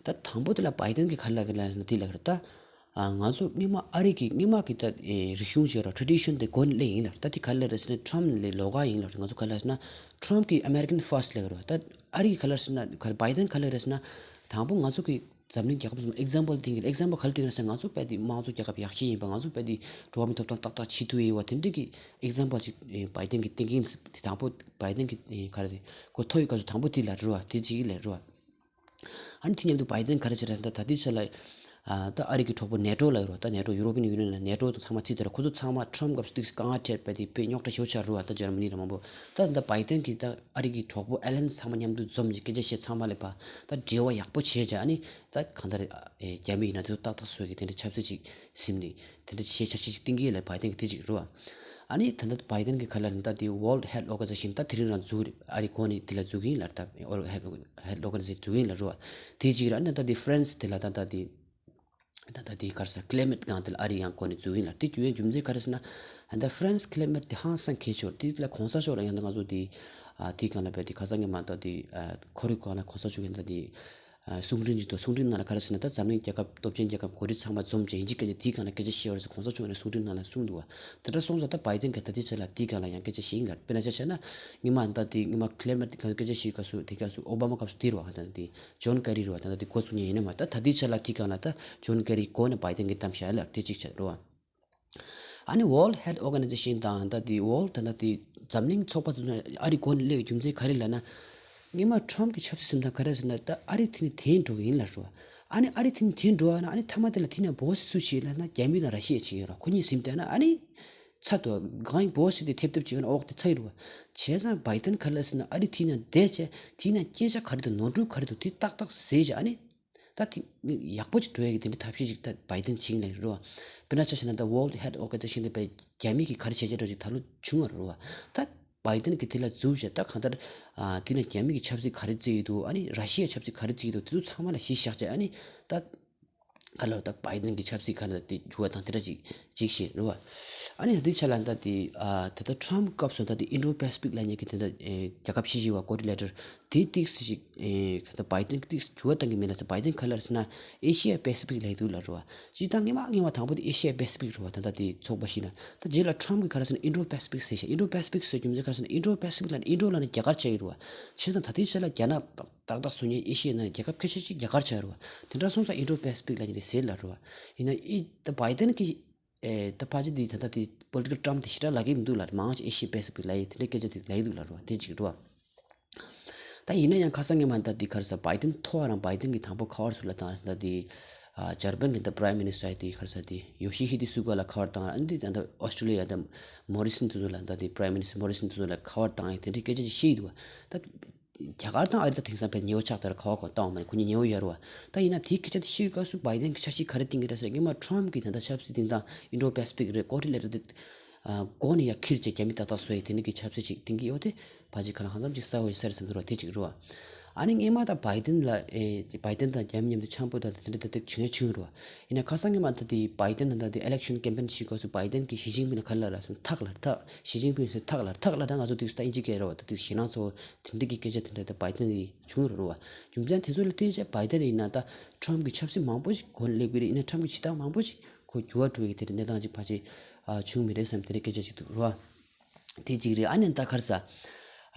ད་དང་པོ་དེ་ལ་བྷའི་ཌེན་གྱིས་ག་རེ་ལབ་ཀྱི་ལབ་ན་དེ་ལབ་ཀྱི་རེད་ད། ཨ་ང་ཚོ་སྔོན་མ་ཨ་རི་གི་སྔོན་མ་གི་ད་ཨེ་རིག་གཞུང་བྱས་རོགས་ཊེ་རེ་ཌི་ཤན་དེ་མགོ་ནས་སླེབས་ཡིན་ལབ། ད་དེ་ག་རེ་ལབ་རེད་ཟེར་ན་ཁྲོམ་ལས་ལོགས་ཀ་ཡིན་ལབ་རེད། ང་ཚོ་ག་རེ་ལབ་ཟེར་ན་ཁྲོམ་གྱིས་ཨ་མེ་རི་ཀན་ཕར་སི་ཊི་ལབ་ཀྱི་རེད་བ། ད་ཨ་རི་གིས་ག་རེ་ལབ་ཟེར་ན་ག་རེ་བྷའི་ཌེན་ག་རེ་ལབ་རེད་ཟེར་ན་དང་པོ་ང་ཚོ་གི་འཛམ་གླིང་རྒྱལ་ཁབ་ཚང་མ་ཨེག་ཛམ་པལ་བསྟན་གྱི་རེད། ཨེག་ཛམ་པལ་ག་རེ་བསྟན་གྱི་རེད་ཟེར་ན་ང་ཚོ་དཔེ་དེ་དམངས་གཙོ་རྒྱལ་ཁབ་ཡག་ཤོས་ཡིན་པ། ང་ཚོ་དཔེ་དེ་འགྲོ་བ་མིའི་ཐོབ་ཐང་ཏག་ཏག་བྱེད་ཐུབ་ཡོད་པ་དེ་འདྲ་གི་ཨེག་ཛམ་པལ་ཅིག་ཨེ་བྷའི་ཌེན་གྱིས་བསྟན་གྱི་ཡིན། དེ་དང་པོ་བྷའི་ཌེན་གྱིས་ཨེ་ག་རེ་རེད་གོ་ཐོས་ཡོད་སྐབས་སུ་དང་པོ་དེ་ལབ་རེད་བ། དེ་གཅིག་ལབ་རེད་བ། ཨ་ནི་དེ་མཉམ་དུ་བྷའི་ཌེན་ག་རེ་བྱས་རེད་ཟེར་ན་ད་ད་ལྟའི་ཆ་ལ་ཨ་ད་ཨ་རི་གི་གྲོགས་པོ་ནེ་ཊོ་ལབ་ཡོད་རེད་བ། ད་ནེ་ཊོ་ཡུ་རོ་པི་ཡན་ཡུ་ནི་ཡན་ལབ་ནེ་ཊོ་དང་ཚང་མ་ཚིག་དེ་ར། ཁོ་ཚོ་ཚང་མ་ཁྲོམ་སྐབས་སུ་ཏོག་ཙམ་དཀའ་ངལ་འཕྲད་པ་དེ་དཔེ་རྙོག་དྲ་ཞེ་པོ་ཆགས་རེད་བ། ད་འཇར་མ་ནི་ལ་མང་པོ་ད་ད་བྷའི་ཌེན་གྱིས་ད་ཨ་རི་གི་གྲོགས་པོ་ཨེ་ལན་ཚང་མ་མཉམ་དུ་འཛོམས་ཀྱི་སྐད་ཆ་བཤད། ཚང་མ་ལ་ཕར་ད་འབྲེལ་བ་ཡག་པོ་བྱས་བྱས། ཨ་ནི་ད་གང་ལྟར་ཨེ་རྒྱ་མི་ཡིན་ན་དེ་ཚོ་ཏག་ཏག་བཟོ་གི་དེ་འདྲ་ཆབ་སྲིད་ཅིག་ཟིན་ནས་དེ་འདྲ་བྱས་འཆར་གཞི་ཅིག་བཏིང་གི་ལབ་བྷའི་ཌེན་གྱིས་དེ་ཅིག་རེད་བ། ཨ་ནི་ད་ལྟ་བྷའི་ཌེན་གྱིས་ག་རེ་ལབ་ན་ད་དེ་World Health Organization ད་དེ་རིང་རང་འཛུགས་རེད། ཨ་རི་གོ་ནས་དེ་ལ་འཛུགས་ཀྱི་ཡིན་ལབ། ད་World Health Organization འཛུགས་ཀྱི་ཡིན་ལབ་རེད་བ། དེ་ཅིག་རེད། ཨ་ནི་ད་དེ་ཧྥ་རན་སི་དེ་ལ་ད་ད་དེ་ད་ད་དེ་ག་རེ་ཟེར་ཀི་ལེ་མེཊ་སྒང་དེ་ལ་ཨ་རི་ཡང་གོ་ནས་འཛུགས་ཀྱི་ཡིན་ལབ། དེ་རྒྱུ་ཡན་རྒྱུ་མཚན་ག་རེ་ཟེར་ན་ད་ཧྥ་རན་སི་ཀི་ལེ་མེཊ་དེ་ཧང་སང་གལ་ཆེ་བ་རེད། དེ་དེ་ལ་གོང་ས་མཆོག་ལ་ཡང་ད་ང་ཚོ་དེ་ཨ་དེའི་སྒང་ལ་བས་དེ་ཁ་སང་ཉི་མ་ད་དེ་ཨ་ཁོར་ཡུག་སྒང་ལ་གོང་ས་མཆོག་གིས་ད་དེ་ཨ་གསུང་འཕྲིན་ཅིག་འདུག་གསུང་འཕྲིན་ནང་ལ་ག་རེ་ཟེར་ན་ད་འཛམ་གླིང་རྒྱལ་ཁབ་སྟོབས་ཆེན་རྒྱལ་ཁབ་གོ་སྒྲིག་ཚང་མ་འཛོམས་བྱས་ཡིན་གཅིག་སྐད་ཆ་དེའི་སྒང་ལ་སྐད་ཆ་བཤད་པ་རེད་ཟེར་གོང་ས་མཆོག་ནས་གསུང་འཕྲིན་ནང་ལ་གསུངས་འདུག་བ། དེ་འདྲ་སོང་ཙང་ད་བྷའི་ཌེན་གྱིས་ད་ལྟའི་ཆ་ལ་དེའི་སྒང་ལ་ཡང་སྐད་ཆ་བཤད་ཡིན་ལབ། དཔེར་ན་ཆ་བཞག་ན་ཉི་མ་ད་དེ་ཉི་མ་ཀི་ལེ་མེཊ་གི་སྐད་ཆ་བཤད་སྐབས་སུ་དེ་སྐབས་སུ་ཨོ་བྷ་མ་སྐབས་སུ་དེ་རེད་བ། ད་དེ་ཇོན་ཀེ་རི་རེད་བ། ད་ད་དེ་འགོ་བཙུགས་མཁན་ཡིན་ན་མ་ད་ད་ལྟའི་ཆ་ལ་དེའི་སྒང་ལ་ད་ཇོན་ཀེ་རི་འགོ་ནས་བྷའི་ཌེན་གྱིས་གཏམ་བཤད་ལབ་དེ་གཅིག་བྱས་རེད་བ། ཨ་ནི་World Health Organization དང་ད་དེ་World ད་ད་དེ་འཛམ་གླིང་ཚོགས་པ་དེ་ཚོ་ཨ་རི་འགོ་ནས་སླེབས་པའི་རྒྱུ་མཚན་ག་རེ་ལབ་ན། སྔོན་མ་ཁྲོམ་གྱི་ཆབ་སྲིད་སེམས་ཐག་ག་རེ་ཟེར་ན་ད་ཨ་རི་དེ་ནས་འཐེན་འགྲོ་གི་ཡིན་ལབ་རེད་བ། ཨ་ནི་ཨ་རི་དེ་ནས་འཐེན་འགྲོ་བ་ན་ཨ་ནི་མཐའ་མ་དེ་ལ་དེ་ནས་བོ་སི་སུ་བྱེད་ལབ་ན་རྒྱ་མི་དང་ར་ཤི་ཡ་བྱེད་ཀྱི་ཡོད་རེད་བ། ཁོ་གཉིས་ཟིན་བསྡད་ན་ཨ་ནི་ཚར་འདུག་གང་ཡིན་བོ་སི་དེ་ཐེབས་ཐེབས་བྱེད་ན་འོག་དེ་ཚར་ཡོད་རེད་བ། བྱས་ཙང་བྷའི་ཌེན་ག་རེ་ལབ་ཟེར་ན་ཨ་རི་དེ་ནས་བསྡད་བྱས་དེ་ནས་སྐད་ཆ་ག་རེ་འདུག་ནོར་འཁྲུལ་ག་རེ་འདུག་དེ་ཏག་ཏག་ཟེར་བྱས་ཨ་ནི། ད་དེ་ཡག་པོ་ཅིག་འགྲོ་ཡ་གི་དེ་འདྲའི་ཐབས་ཤེས་ཅིག་ད་བྷའི་ཌེན་བྱིངས་ལ་རེད་བ། དཔེར་ན་ཆ་བཞག་ན་ད་World Health Organization དེ་བས་རྒྱ་མི་གིས་ག་རེ་བྱས་བྱས་འགྲོ་ཅིག་ད་ལོ་བྱུང་བ་རེད་བ། ད་བྷའི་ཌེན་གྱིས་དེ་ལ་འཛུལ་བྱས་ད་གང་ལྟར་ཨ་དེ་ན་རྒྱ་མི་གི་ཆབ་སྲིད་ག་རེ་བརྩི་ཡི་འདུག་ཨ་ནི་ར་ཤི་ཡ་ཆབ་སྲིད་ག་རེ་བརྩི་ཡི་འདུག་དེ་ཚོ་ཚང་མ་ལ་གཞི་བཞག་བྱས་ཨ་ནི་ད་ག་ལ་ད་བྷའི་ཌེན་གྱི་ཆབ་སྲིད་ག་ནས་དེ་འགྱུར་བ་དང་དེ་འདྲ་ཅིག་ཅིག་ཞིག་རེད་བ། ཨ་ནི་ད་དེ་ཆ་ལ་ད་དེ་ཨ་ད་ལྟ་ཁྲོམ་སྐབས་སུ་ད་དེ་ཨིན་ཌོ་པེ་སི་ཕིག་ལབ་མཁན་གྱི་དེ་འདྲ་ཨེ་རྒྱལ་ཁབ་བཞི་བཞི་བ་ཀོ་ཌི་ལེ་ཊར་དེ་ཏིག་ཙམ་ཞིག་ཨེ་ད་ལྟ་བྷའི་ཌེན་གྱིས་ཏིག་ཙམ་འགྱུར་བ་བཏང་གི་མེད་ལ། ད་བྷའི་ཌེན་ག་ལ་ཟེར་ན་ཨེ་ཤི་ཡ་པེ་སི་ཕིག་ལབ་ཀྱི་འདུག་ལབ་རེད་བ། སྤྱིར་བཏང་སྔོན་མ་སྔོན་མ་དང་པོ་དེ་ཨེ་ཤི་ཡ་པེ་སི་ཕིག་རེད་བ། ད་ལྟ་དེ་ཚོགས་པ་ཞིག་ན་ད་རྗེས་ལ་ཁྲོམ་གྱིས་ག་ལ་ཟེར་ན་ཨིན་ཌོ་པེ་སི་ཕིག་ཟེར་ཤག་ཨིན་ཌོ་པེ་སི་ཕིག་ཟེར་རྒྱུ་མཚན་ག་ལ་ཟེར་ན་ཨིན་ཌོ་པེ་སི་ཕིག་ལབ་ན་ཨིན་ཌོ་ལབ་ན་རྒྱ་གར་ཆགས་ཀྱི་རེད་བ། བྱས་ཙང་ད་ལྟའི་ཆ་ལ་རྒྱ་ནག་ཏག་ཏག་བཟོ་མཁན་ཨེ་ཤི་ཡའི་ནང་རྒྱལ་ཁབ་ཁ་ཤས་ཤིག་རྒྱ་གར་ཆགས་ཡོད་རེད་བ། དེ་འདྲ་སོང་ཙང་ཨིན་ཌོ་པེ་སི་ཕིག་ལབ་མཁན་དེ་ཟེར་ལབ་རེད་བ། ཡིན་ན་ཨི་ད་བྷའི་ཌེན་གྱི་ཨེ་ད་ཕལ་ཆེར་དེ་ད་ལྟ་དེ་པོ་ལི་ཊི་ཀལ་ཊརམ་དེ་ཞེ་དྲག་ལབ་ཀྱི་མི་འདུག་ལབ། མང་ཆེ་ཨེ་ཤི་ཡ་པེ་སི་ཕིག་ལབ་ཡི་དེ་འདྲའི་སྐད་ཆ་དེ་ལབ་ཀྱི་འདུག་ལབ་རེད་བ། དེ་གཅིག་རེད་བ། ད་ཡིན་ན་ཡང་ཁ་སང་སྔོན་མ་ད་དེ་ག་རེ་ཟེར་བྷའི་ཌེན་ཐོ་བ་རང་བྷའི་ཌེན་གྱིས་དང་པོ་ཁ་པར་སུ་ལ་བཏང་ད་དེ་ཨ་འཇར་པན་གྱི་ད་པ་རའི་མི་ནི་སི་ཊར་དེ་ག་རེ་ཟེར་དེ་ཡོ་ཤི་ཧི་དེ་སུ་ག་ལ་ཁ་པར་བཏང་། ཨ་ནི་དེ་ད་ཨོ་སི་ཀྲོ་ལི་ཡ་ད་མོ་རི་སན་དེ་ཚོ་ལ་ད་དེ་པ་རའི་མི་ནི་སི་ཊར་མོ་རི་སན་དེ་ཚོ་ལ་ཁ་པར་བཏང་ཡི་དེ་འདྲའི་སྐད་ཆ་ཅིག་བཤད་ཀྱི་འདུག་བ། ད། རྒྱ་གར་དང་ཨ་རི་ད་དེང་སང་དཔེ་ཉེ་བོ་ཆགས་ད་ར་ཁ་བ་གོ་བཏང་བ་མ་རེད། ཁོ་གཉིས་ཉེ་བོ་ཡོད་རེད་བ། ད་ཡིན་ན་དེའི་སྐད་ཆ་དེ་བཤད་སྐབས་སུ་བྷའི་ཌེན་གྱི་འཆར་གཞི་ག་རེ་བཏིང་གི་རེད་ཟེར་སྔོན་མ་ཊརམ་གྱིས་ད་ལྟ་ཆབ་སྲིད་བཏིང་སྟངས་ཨིན་ཌོ་པེ་སི་ཕིག་རེད། ཀོ་ཊི་ལེ་ཊར་དེ་ཨ་མགོ་ནས་ཡར་ཁྱེར་བྱས་རྒྱ་མི་ཏག་ཏག་བཟོ་ཡི་དེ་འདྲ་གི་ཆབ་སྲིད་ཅིག་བཏིང་གི་ཡོད་དེ་ཕལ་ཆེར་ག་ལ་གང་འཚམ་ཅིག་གསལ་བོ་ཡོད་ས་རེད་བསམ་གྱི་རེད་བ། དེ་གཅིག་རེད་བ། ཨ་ནི་སྔོན་མ་ད་བྷའི་ཏན་ལ་ཨེ་བྷའི་ཏན་དང་རྒྱ་མི་མཉམ་དུ་འཆམ་པོ་ད་དེ་འདྲ་ད་དེ་བྱུང་ཡ་བྱུང་རེད་བ། ཡིན་ན་ཁ་སང་སྔོན་མ་ད་དེ་བྷའི་ཏན་ད་དེ་ཨི་ལེག་ཤན་ཀེམ་པེན་བྱེད་སྐབས་སུ་བྷའི་ཏན་གྱིས་ཞི་ཅིན་ཕིང་ལ་ག་རེ་ལབ་རེད་ཟེར་ན་ཐག་ལ་ཐག་ཞི་ཅིན་ཕིང་ཟེར་ཐག་ལ་ཐག་ལ་ད་ང་ཚོ་དེ་ད་ཨིན་ཇི་སྐད་རེད་བ། ད་དེ་ཞེད་སྣང་ཚོ་དེ་འདྲ་གི་སྐད་ཆ་དེ་འདྲ་ད་བྷའི་ཏན་གྱིས་བྱུང་རེད་བ། རྒྱུ་མཚན་དེ་ཚོ་ལ་བརྟེན་བྱས་བྷའི་ཏན་ཡིན་ན་ད་ཁྲམ་གྱི་ཆབ་སྲིད་མང་པོ་ཞིག་གོ་ལ་སླེབས་ཀྱི་རེད། ཡིན་ན་ཁྲམ་གྱི་བྱེད་སྟངས་མང་པོ་ཞིག་ཁོ་འགྱུར་བ་འགྲོ་ཡི་དེ་འདྲ་གནས་སྟངས་ཅིག་ཕལ་ཆེར་ཨ་བྱུང་མི་རེད་བསམ་དེ་འདྲ་སྐད་ཆ་ཅིག་འདུག་རེད་བ། དེ་གཅིག་རེད། ཨ་ནི་ད་ག་རེ་ཟ།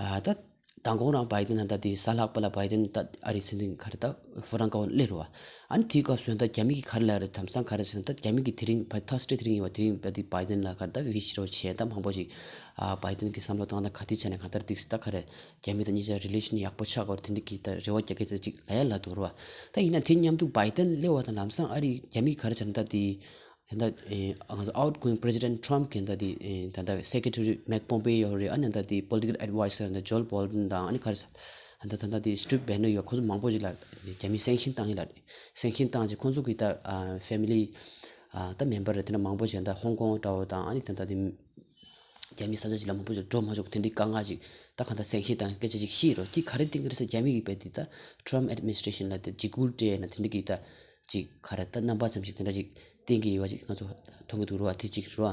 ཨ་ད་མདང་དགོང་རང་བྷའི་ཏན་ད་ལྟ་དེ་གཟའ་ལྷག་པ་ལ་བྷའི་ཏན་ད་ཨ་རིའི་སྲིད་འཛིན་ག་རེ་ད་ཧྥ་རན་ཀའོ་སླེབས་རེད་བ། ཨ་ནི་དེའི་སྐབས་སུ་ད་རྒྱ་མི་གིས་ག་རེ་ལབ་རེད། དེང་སང་ག་རེ་ཟེར་ན་ད་རྒྱ་མི་གིས་དེ་རིང་ཕ་ཐར་སི་ཌེ་དེ་རིང་ཡིན་བ། དེ་རིང་ད་དེ་བྷའི་ཏན་ལ་ག་རེ་ད་ཝི་ཤི་རོ་བྱས་ད་མང་པོ་ཞིག་ཨ་བྷའི་ཏན་གྱི་བསམ་བློ་བཏང་ད་ག་དེ་བྱས་ནས་གང་ལྟར་ཏིག་སི་ད་ག་རེ་རྒྱ་མི་དང་གཉིས་ཆ་རི་ལེ་ཤན་ཡག་པོ་ཆགས་སྐོར་དེ་འདྲ་གི་ད་རེ་བ་རྒྱག་གི་ད་ཅིག་ལབ་ཡ་ལབ་འདུག་རེད་བ། ད་ཡིན་ན་དེ་མཉམ་དུ་བྷའི་ཏན་སླེབས་པ་དང་ལམ་སང་ཨ་རི་རྒྱ་མི་གིས་ག་རེ་བྱས་ན་ད་དེ། ད་ལྟ་ཨེ་ང་ཚོ་outgoing President Trump གི་ད་ལྟ་དེ་ཨེ་ད་ལྟ་Secretary Mike Pompeo རེད། ཨ་ནི་ད་ལྟ་དེ་Political Advisor ད་ལྟ་John Bolton དང་། ཨ་ནི་ག་རེ་ཟ། ད་ལྟ་ད་ལྟ་དེ་Steve Bannon ཡོད། ཁོ་ཚོ་མང་པོ་ཞིག་ལ་རྒྱ་མིས་སེང་ཤིང་བཏང་ཡིན་ལ། སེང་ཤིང་བཏང་རྗེས་ཁོ་ཚོ་གི་ད་ཨ་family ཨ་ད་མེམ་བར་དེ་འདྲ་མང་པོ་ཞིག་ད་ཧོང་ཀོང་འདྲ་བོ་དང་། ཨ་ནི་ད་ལྟ་དེ་རྒྱ་མིའི་ས་ཆ་ཞིག་ལ་མང་པོ་ཞིག་འགྲོ་མ་ཆོག་དེ་འདྲའི་དཀའ་ངལ་ཅིག་ད་གང་ལྟར་སེང་ཤིང་བཏང་སྐད་ཆ་ཅིག་བཤད་རོགས། དེ་ག་རེ་བསྟན་གི་རེད་ཟེར། རྒྱ་མི་གི་དཔེ་དེ་ད་Trump administration ལ་དེ་འཇིགས་སྐུལ་སྤྲད་ན་དེ་འདྲ་གི་ད་ཅིག་ག་རེ་ད་རྣམ་པ་ཙམ་ཞིག་དེ་འདྲ་ཅིག་བསྟན་གྱི་ཡོད་པ་ཅིག་ང་ཚོ་མཐོང་གི་འདུག་རེད་བ། དེ་གཅིག་རེད་བ།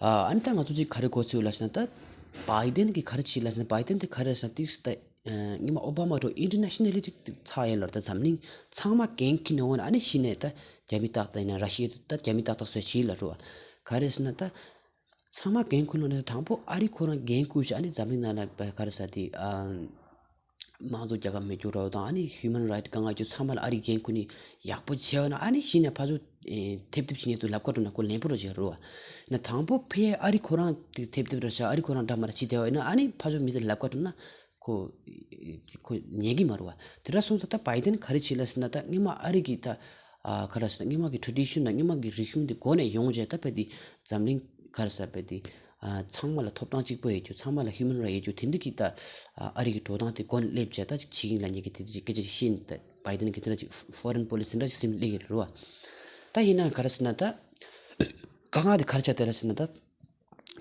ཨ་ནི་ད་ང་ཚོ་ཅིག་ག་རེ་གོ་ཚུལ་ལ་ཟེར་ན་ད་བྷའི་ཏན་གྱིས་ག་རེ་བྱས་ལ་ཟེར་ན། བྷའི་ཏན་དེ་ག་རེ་ཟེར་ན་ཏིག་ད་སྔོན་མ་ཨོ་བྷ་མ་འགྲོ་ཨིན་ཊར་ནེ་ཤ་ནལ་ལི་ཊི་ཚར་ཡོད་ལ། ད་འཛམ་གླིང་ཚང་མ་འགན་འཁྱེར་ནས་འོང་ན། ཨ་ནི་གཞི་ནས་ད་རྒྱ་མི་ཏག་ཏག་ཡིན་ན་ར་ཤི་ཡ་ད་རྒྱ་མི་ཏག་ཏག་བཟོས་བྱས་ལ་རེད་བ། ག་རེ་ཟེར་ན་ད་ཚང་མ་འགན་འཁུར་ལོ་ནས་དང་པོ་ཨ་རི་ཁོ་རང་འགན་འཁུར་བྱས། ཨ་ནི་འཛམ་གླིང་ནང་ལ་ག་རེ་ཟེར་དེ་ཨ་དམངས་གཙོ་རྒྱལ་ཁབ་མེད་རྒྱུ་རོགས་དང་། ཨ་ནི་ཧིའུ་མན་རའིཊ་དཀའ་ངལ་རྒྱུ་ཚང་མ་ལ་ཨ་རིས་འགན་ཁུར་ནས་ཡག་པོ་བྱས་པ་ན། ཨ་ནི་གཞི་ནས་ཕར་ཚུར་ཨེ་ཐེབས་ཐེབས་བྱེད་མཁན་དུ་ལབ་ཀ་འགྲོ་ན་ཁོ་ལན་པོ་རོ་བྱེད་རོ་བ། ན་དང་པོ་ཕའི་ཨ་རི་ཁོ་རང་དེ་ཐེབས་ཐེབས་ར་བྱ། ཨ་རི་ཁོ་རང་འདྲ་མ་ར་བྱེད་བསྡད་པ་ཡིན་ན། ཨ་ནི་ཕར་ཚུར་མི་དེ་ལབ་ཀ་འགྲོ་ན་ཁོ་ཁོ་ཉན་གི་མ་རེད་བ། དེ་འདྲ་སོང་ཙང་ད་བྷའི་ཏན་ག་རེ་བྱེད་ལ་ཟེར་ན། ད་སྔོན་མ་ཨ་རི་གི་ད་ཨ་ག་རེ་ཟེར་ན་སྔོན་མ་གི་ཊ་རེ་ཌི་ཤན་ན་སྔོན་མ་གི་རིག་གཞུང་དེ་གོ་ནས་ཡོང་བྱས། ད་དཔེ་དེ་འཛམ་གླིང་ག་རེ་ཟེར་དཔེ་དེ། ཨ་ཚང་མ་ལ་ཐོབ་ཐང་གཅིག་པོ་ཡོད་རྒྱུ། ཚང་མ་ལ་ཧིའུ་མན་རའིཊ་ཡོད་རྒྱུ། དེ་འདྲ་གི་ད་ཨ་རི་གི་འགྲོ་སྟངས་དེ་མགོ་ནས་སླེབས་བྱས་ད་ཅིག་བྱེད་ཀྱིན་ལ་ཉེ་གི་དེ་འདྲ་ཅིག་སྐད་ཆ་ཅིག་བཤད་ནས། ད་བྷའི་ཏན་གི་དེ་འདྲ་ཅིག་ཧྥོ་རེན་པོ་ལི་སི་འདྲ་ཅིག་སེམས་སླེབས་ཀྱི་རེད་བ། ད་ཡིན་ན་ག་རེ་ཟེར་ན་ད་དཀའ་ངལ་དེ་ག་རེ་ཆགས་བསྡད་ལ་ཟེར་ན། ད་ད་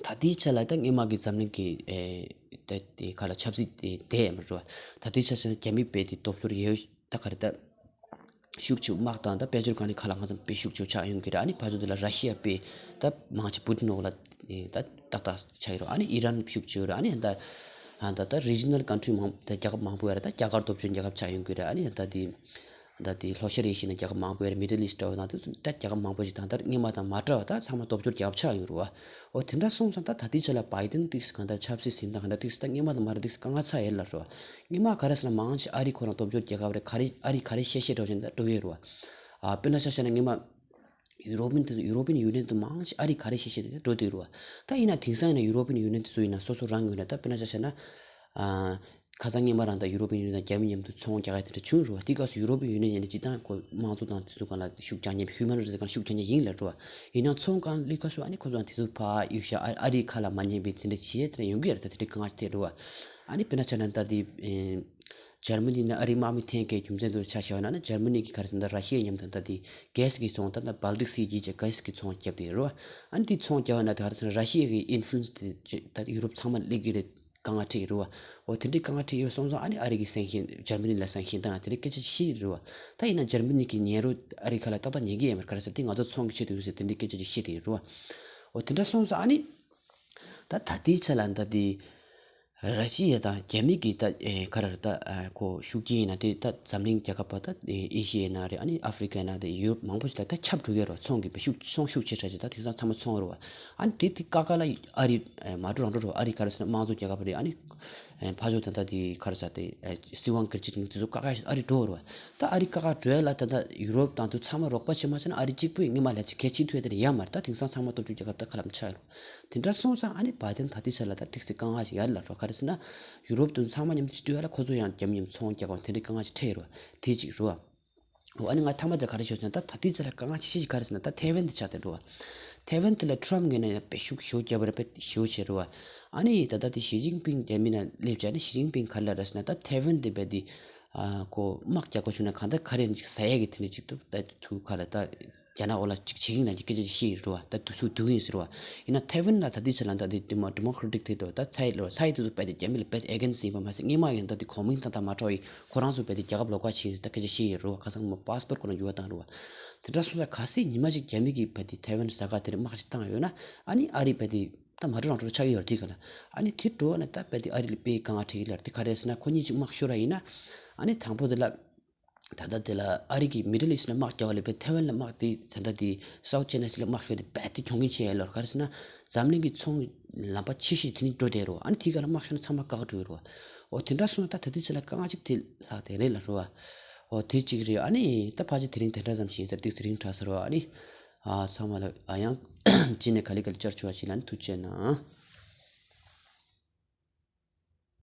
ལྟའི་ཆ་ལ་ད་སྔོན་མ་གི་འཛམ་གླིང་གི་ཨེ་ད་དེ་ག་ལ་ཆབ་སྲིད་དེ་དེ་ཡང་མ་རེད་བ། ད་ལྟའི་ཆ་ལ་རྒྱ་མི་དཔེ་དེ་སྟོབས་འབྱོར་ཡོད། ད་ག་རེ་ད། ཤུགས་ཆེ་དམག་དང་ད་དཔལ་འབྱོར་སྒང་ནས་ཁ་ལ་ང་ཚོ་དཔེ་ཤུགས་ཆེ་ཆགས་ཡོང་གི་རེད། ཨ་ནི་ཕར་ཚུར་དེ་ལ་ར་ཤི་ཡ་དཔེ་ད་མང་ཆེ་པུ་ཏིན་འོག་ལ་ད་ཏག་ཏག་ཆགས་ཡོད་རེད། ཨ་ནི་ཨི་རན་ཤུགས་ཆེ་ཡོད་རེད། ཨ་ནི་ད་ད་ད་རི་ཇི་ནལ་ཀན་ཊི་རི་མང་ད་རྒྱལ་ཁབ་མང་པོ་ཡོད་རེད། ད་རྒྱ་གར་སྟོབས་ཆེན་རྒྱལ་ཁབ་ཆགས་ཡོང་གི་རེད། ཨ་ནི་ད་དེ་ད་དེ་ལྷོ་ཤར་ཨེ་ཤི་ཡ་ནང་རྒྱལ་ཁབ་མང་པོ་ཡོད་རེད། མི་ཌལ་ཨི་སི་ཊི་འདྲ་བོ་དང་དེ་ཚོ་ད་རྒྱལ་ཁབ་མང་པོ་ཞིག་དང་ད་སྔོན་མ་དང་མ་འདྲ་བ་ད་ཚང་མ་སྟོབས་འབྱོར་རྒྱལ་ཁབ་ཆགས་ཡོང་རེད་བ། འོ་དེ་འདྲ་སོང་ཙང་ད་ད་ལྟའི་ཆ་ལ་བྷའི་ཏན་ཏིག་སི་གང་ལྟར་ཆབ་སྲིད་ཟིན་ད་གང་ལྟར་ཏིག་སི་ད་སྔོན་མ་དང་མ་འདྲ་ཏིག་སི་དཀའ་ངལ་ཚ་ཡོད་ལ་རེད་བ། སྔོན་མ་ག་རེ་ཟེར་ན་མང་ཆེ་ཨ་རི་ཁོ་རང་སྟོབས་འབྱོར་རྒྱལ་ཁབ་རེད། ག་རེ་ཨ་རི་ག་རེ་བཤད་བཤད་འགྲོ་བཞིན་ད་འགྲོ་གི་ཡོད་རེད་བ། ཨ་དཔེར་ན་ཆ་བཞག་ན་སྔོན་མ་ཡུ་རོ་པིན་དེ་ཚོ་ཡུ་རོ་པིན་ཡུ་ནི་ཡན་དེ་ཚོ་མང་ཆེ་ཨ་རི་ག་རེ་བཤད་བཤད་དེ་འགྲོ་བསྡད་རེད་བ། ད་ཡིན་ན་དེང་སང་ཡིན་ན་ཡུ་རོ་པིན་ཡུ་ནི་ཡན་དེ་ཚོ་ཡིན་ན་སོ་སོ་རང་ངོས་ནས་ད་དཔེར་ན་ཆ་བཞག་ན་ཨ། ཁ་སང་སྔོན་མ་རང་ད་ཡུ་རོ་པིན་ཡུ་ནི་ཡན་དང་རྒྱ་མི་མཉམ་དུ་ཚོང་རྒྱག་ཡ་དེ་འདྲ་བྱུང་རེད་བ། དེ་སྐབས་སུ་ཡུ་རོ་པིན་ཡུ་ནི་ཡན་ནས་སྤྱིར་བཏང་ཁོ་དམངས་གཙོ་དང་དེ་ཚོ་སྒང་ལ་ཤུགས་རྒྱག་མཁན། ཧིའུ་མན་རའིཊ་སྒང་ལ་ཤུགས་རྒྱག་མཁན་ཡིན་ལབ་རེད་བ། ཡིན་ནའང་ཚོང་སྒང་སླེབས་སྐབས་སུ་ཨ་ནི་ཁོ་ཚོ་དེ་ཚོ་ཕར་གཡུག་བཞག་ཨ་ཨ་རིའི་ཁ་ལ་མ་ཉན་པའི་དེ་འདྲ་བྱེད་ཡ་དེ་འདྲ་ཡོང་གི་རེད། ད་དེ་འདྲའི་དཀའ་ངལ་ཐེབས་རེད་བ། ཨ་ནི་དཔེར་ན་ཆ་ན་ད་དེ་ཨེ་འཇར་མ་ནི་ནས་ཨ་རིའི་དམག་མི་འཐེན་མཁན་རྒྱུ་མཚན་དེ་ཆ་བཞག་ན་ནི་འཇར་མ་ནི་གིས་ག་རེ་ཟེར་ན་ད་ར་ཤི་ཡའི་མཉམ་དུ་ད་དེ་གྷེ་སི་གི་ཚོང་ད་ད་བལ་ཏིག་སི་གི་ཅིག་གྷེ་སི་གི་ཚོང་བརྒྱབ་བསྡད་ཡོད་རེད་བ། ཨ་ནི་དེ་ཚོང་བརྒྱབ་པ་ན་ད་ག་རེ་ཟེར་ན་ར་ཤི་ཡ་གི་ཨིན་ཕུ་ལུ་ཨེན་སི་དེ་ཅིག་ད་ཡུ་རོབ་ཚང་མ་སླེབས་ཀྱི་རེད། དཀའ་ངལ་འཕྲད་ཀྱི་རེད་བ། འོ་དེ་འདྲའི་དཀའ་ངལ་འཕྲད་ཀྱི་ཡོད་སོང་ཙང་ཨ་ནི་ཨ་རི་གི་སེང་ཤིང་འཇར་མ་ནི་ལ་སེང་ཤིང་བཏང་དེ་འདྲའི་སྐད་ཆ་བཤད་ཀྱི་རེད་བ། ད་ཡིན་ན་འཇར་མ་ནི་གི་ཉན་རོ་ཨ་རི་ཁ་ལ་ཏག་ཏག་ཉན་གྱི་ཡོད་མ་རེད། ག་རེ་ཟེར་དེ་ང་ཚོ་ཚོང་གི་ཆེད་དུ་ཡིན་ཟེར་དེ་འདྲའི་སྐད་ཆ་ཅིག་བཤད་ཀྱི་རེད་བ། འོ་དེ་འདྲ་སོང་ཙང་ཨ་ནི་ད་ད་ལྟའི་ཆ་ལ་ད་དེ་ར་ཤི་ཡ་དང་རྒྱ་མི་གི་ད་ཨེ་ག་རེ་རེད། ད་ཨ་ཁོ་ཤུགས་རྐྱེན་ཡིན་ན་དེ་ད་འཛམ་གླིང་རྒྱལ་ཁབ་པ་ད་ཨེ་ཨེ་ཤི་ཡའི་ནང་རེད། ཨ་ནི་ཨ་ཧྥི་རི་ཀའི་ནང་རེད། ཡུ་རོབ་མང་པོ་ཞིག་ད་ད་ཁྱབ་འགྲོ་གི་རེད་བ། ཚོང་གི་དཔེ་ཤུགས་ཚོང་ཤུགས་ཆེ་དྲགས་ཅིག་ད་དེང་སང་ཚང་མ་ཚོང་རེད་བ། ཨ་ནི་དེ་དེ་ཀ་ཁ་ལ་ཨ་རི་ཨེ་མ་འགྲོ་རང་འགྲོ་རོ། ཨ་རི་ག་རེ་ཟེར་ན་དམངས་གཙོ་རྒྱལ་ཁབ་རེད། ཨ་ནི་ཨེ་ཕར་ཕྱོགས་ད་ལྟ་དེ་ག་རེ་ཟེར་དེ་ཨེ་སྲིད་དབང་སྒེར་གཅོད་དེ་ཚོ་ཀ་ཁ་ཨ་རི་འགྲོ་རོ། ད་ཨ་རི་ཀ་ཁ་འགྲོ་ཡ་ལ་ད་ལྟ་ཡུ་རོབ་དང་དུ་ཚང་མ་རོགས་པ་བྱེད་མ་བྱས་ན་ཨ་རི་གཅིག་པུ་ཡིན་ངེས་མ་ལས་ཅིག་གལ་ཆེ་ཐུབ་ཡ་དེ་ཡ་མ་རེད། ད་དེང་སང་ཚང་མ་སྟོབས་ཤུགས་རྒྱལ་ཁབ་ད་ཁ་ལམ་ཆགས་ཡོད་རོ། དེ་འདྲ་སོང་ཙང་ཨ་ནི་བྷའི་ཏན་ད་ལྟའི་ཆ་ལ་ད་ཏིག་ཙི་དཀའ་ངལ་ཞིག་ཡར་ལ་འགྲོ། ག་རེ་ཟེར་ན་ཡུ་རོབ་དང་ཚང་མ་མཉམ་དུ་འགྲོ་ཡ་ལ་ཁོ་ཚོ་ཡང་རྒྱ་མི་མཉམ་ཚོང་རྒྱག་པ་དེ་འདྲའི་དཀའ་ངལ་ཞིག་འཕྲད་ཡོད་རོ། དེ་གཅིག་རོ། འོ་ཨ་ནི་ང་མཐའ་མ་དེ་ག་རེ་ཞུ་ཟེར་ན་ད་ད་ལྟའི་ཆ་ལ་དཀའ་ངལ་ཆེ་ཤོས་ཅིག་ག་རེ་ཟེར་ན་ད་ཐའེ་ཝན་དེ་ཆགས་བསྡད་འགྲོ་བ། ཐའེ་ཝན་དེ་ལ་ཁྲོམ་ངོས་ནས་ཡང་དཔེ་ཤུགས་ཤུགས་རྒྱབ་པ་རེད། དཔེ་ཤུགས་ཆེ་རེད་བ། ཨ་ནི་ད་ལྟ་དེ་ཞི་ཅིན་ཕིང་རྒྱ་མི་ནང་སླེབས་བྱས་ནས་ཞི་ཅིན་ཕིང་ག་རེ་ལབ་རེད་ཟེར་ན་ད་ཐའེ་ཝན་དེ་དཔེ་དེ་ ཨ་ཁོ་དམག་རྒྱག་དགོས་བྱུང་ན་གང་ལྟར་ག་རེ་ཡིན་ཅིག་ཟ་ཡས་ཀྱི་དེ་འདྲ་ཅིག་འདུག་ད་ཐུག་ག་ལ་ད་རྒྱ་ནག་འོག་ལ་ཅིག་བྱེད་ཀྱི་ཡིན་ན་ཅིག་སྐད་ཆ་ཅིག་བཤད་ཡོད་རེད་བ། ད་དུས་ཚོད་སྡུག་ཡིན་ཟེར་བ། ཡིན་ན་ཐའེ་ཝན་ལ་ད་ལྟའི་ཆ་ལ་ད་དེ་ཌི་མོ་ཌི་མོ་ཀྲ་ཊིག་དེ་འདུག་ད་ཚ་ཡི་ལོ་ཚ་ཡི་དེ་ཚོ་རྦད་དེ་རྒྱ་མི་ལ་རྦད་དེ་ཨེ་གེན་སི་ཡིན་པ་མ་ཟད། སྔོན་མ་ཡིན་ད་དེ་གོང་མིང་ཏང་ཏང་མ་འཕྲོག་ཡི་ཁོ་རང་ཚོ་རྦད་དེ་རྒྱལ་ཁབ་ལོགས་ཀ་ཕྱིན་ཟེར་ད་སྐད་ཆ་བཤད་ཡོད་རེད་བ། ཁ་སང་མོ་པཱ་སི་པོར་ཁོ་རང་འགྱུར་བ་བཏང་རེད་བ། དེ་འདྲ་སོང་ཙང་གལ་སྲིད་ཉི་མ་གཅིག་རྒྱ་མི་གིས་རྦད་དེ་ཐའེ་ཝན་ཟ་ཁ་དེར་དམག་ཅིག་བཏང་ཡོད་ན། ཨ་ནི་ཨ་རི་རྦད་དེ་ད་མ་འགྲོ་རང་འགྲོ་ཆགས་ཀྱི་ཡོད་རེད་དེ་ག་ལ། ཨ་ནི་དེ་འགྲོ་བ་ན་ད་རྦད་དེ་ཨ་རི་ལ་དཔེ་དཀའ་ངལ་འཕྲད་ཀྱི་ལ་རེད། དེ་ག་རེ་ཟེར་ན་ཁོ་གཉིས་ཅིག་དམག་ཤོར་བ་ཡིན་ན། ཨ་ནི་དང་པོ་དེ་ལ་ད་ལྟ་དེ་ལ་ཨ་རི་གིས་མི་ཌལ་ཨི་སི་ཊི་ལ་དམག་རྒྱག་པ་ལས་རྦད་ཐའེ་ཝན་ལ་དམག་དེ་ད་ལྟ་དེ་སའུ་ཐ་ཅའི་ན་སི་ལ་དམག་ཤོར་དེ་རྦད་དེ་གྱོང་གུན་ཆེ་ཡ་ལོར། ག་རེ་ཟེར་ན་འཛམ་གླིང་གི་ཚོང་ལམ་པ་ཆེ་ཤོས་དེ་ནི་འགྲོ་བསྡད་རོ། ཨ་ནི་དེ་ག་ལ་དམག་ཤོར་ན་ཚང་མ་བཀག་འགྲོ་ཡོད་རོ། འོ་དེ་འདྲ་སོང་ན་ད་ད་ལྟའི་ཆ་ལ་དཀའ་ངལ་ཅིག་དེ་ལྷག་དེ་རེད་ལ་རོ། འོ་དེ་གཅིག་རེད། ཨ་ནི་ད་ཕལ་ཆེར་དེ་རིང་དེ་འདྲ་ཙམ་ཞིག་ཡིན་ཟེར་ཏིག་དེ་རིང་དྲག་ཟེར་རོ། ཨ་ནི་ཨ་ཚང་མ་ལ་ཨ་ཡང་ཅི་ནས་ག་ལེ་ག་ལེ་བཅར་ཆོག་པ་ཞིག་ལ་ནི་ཐུགས་རྗེ་གནང་།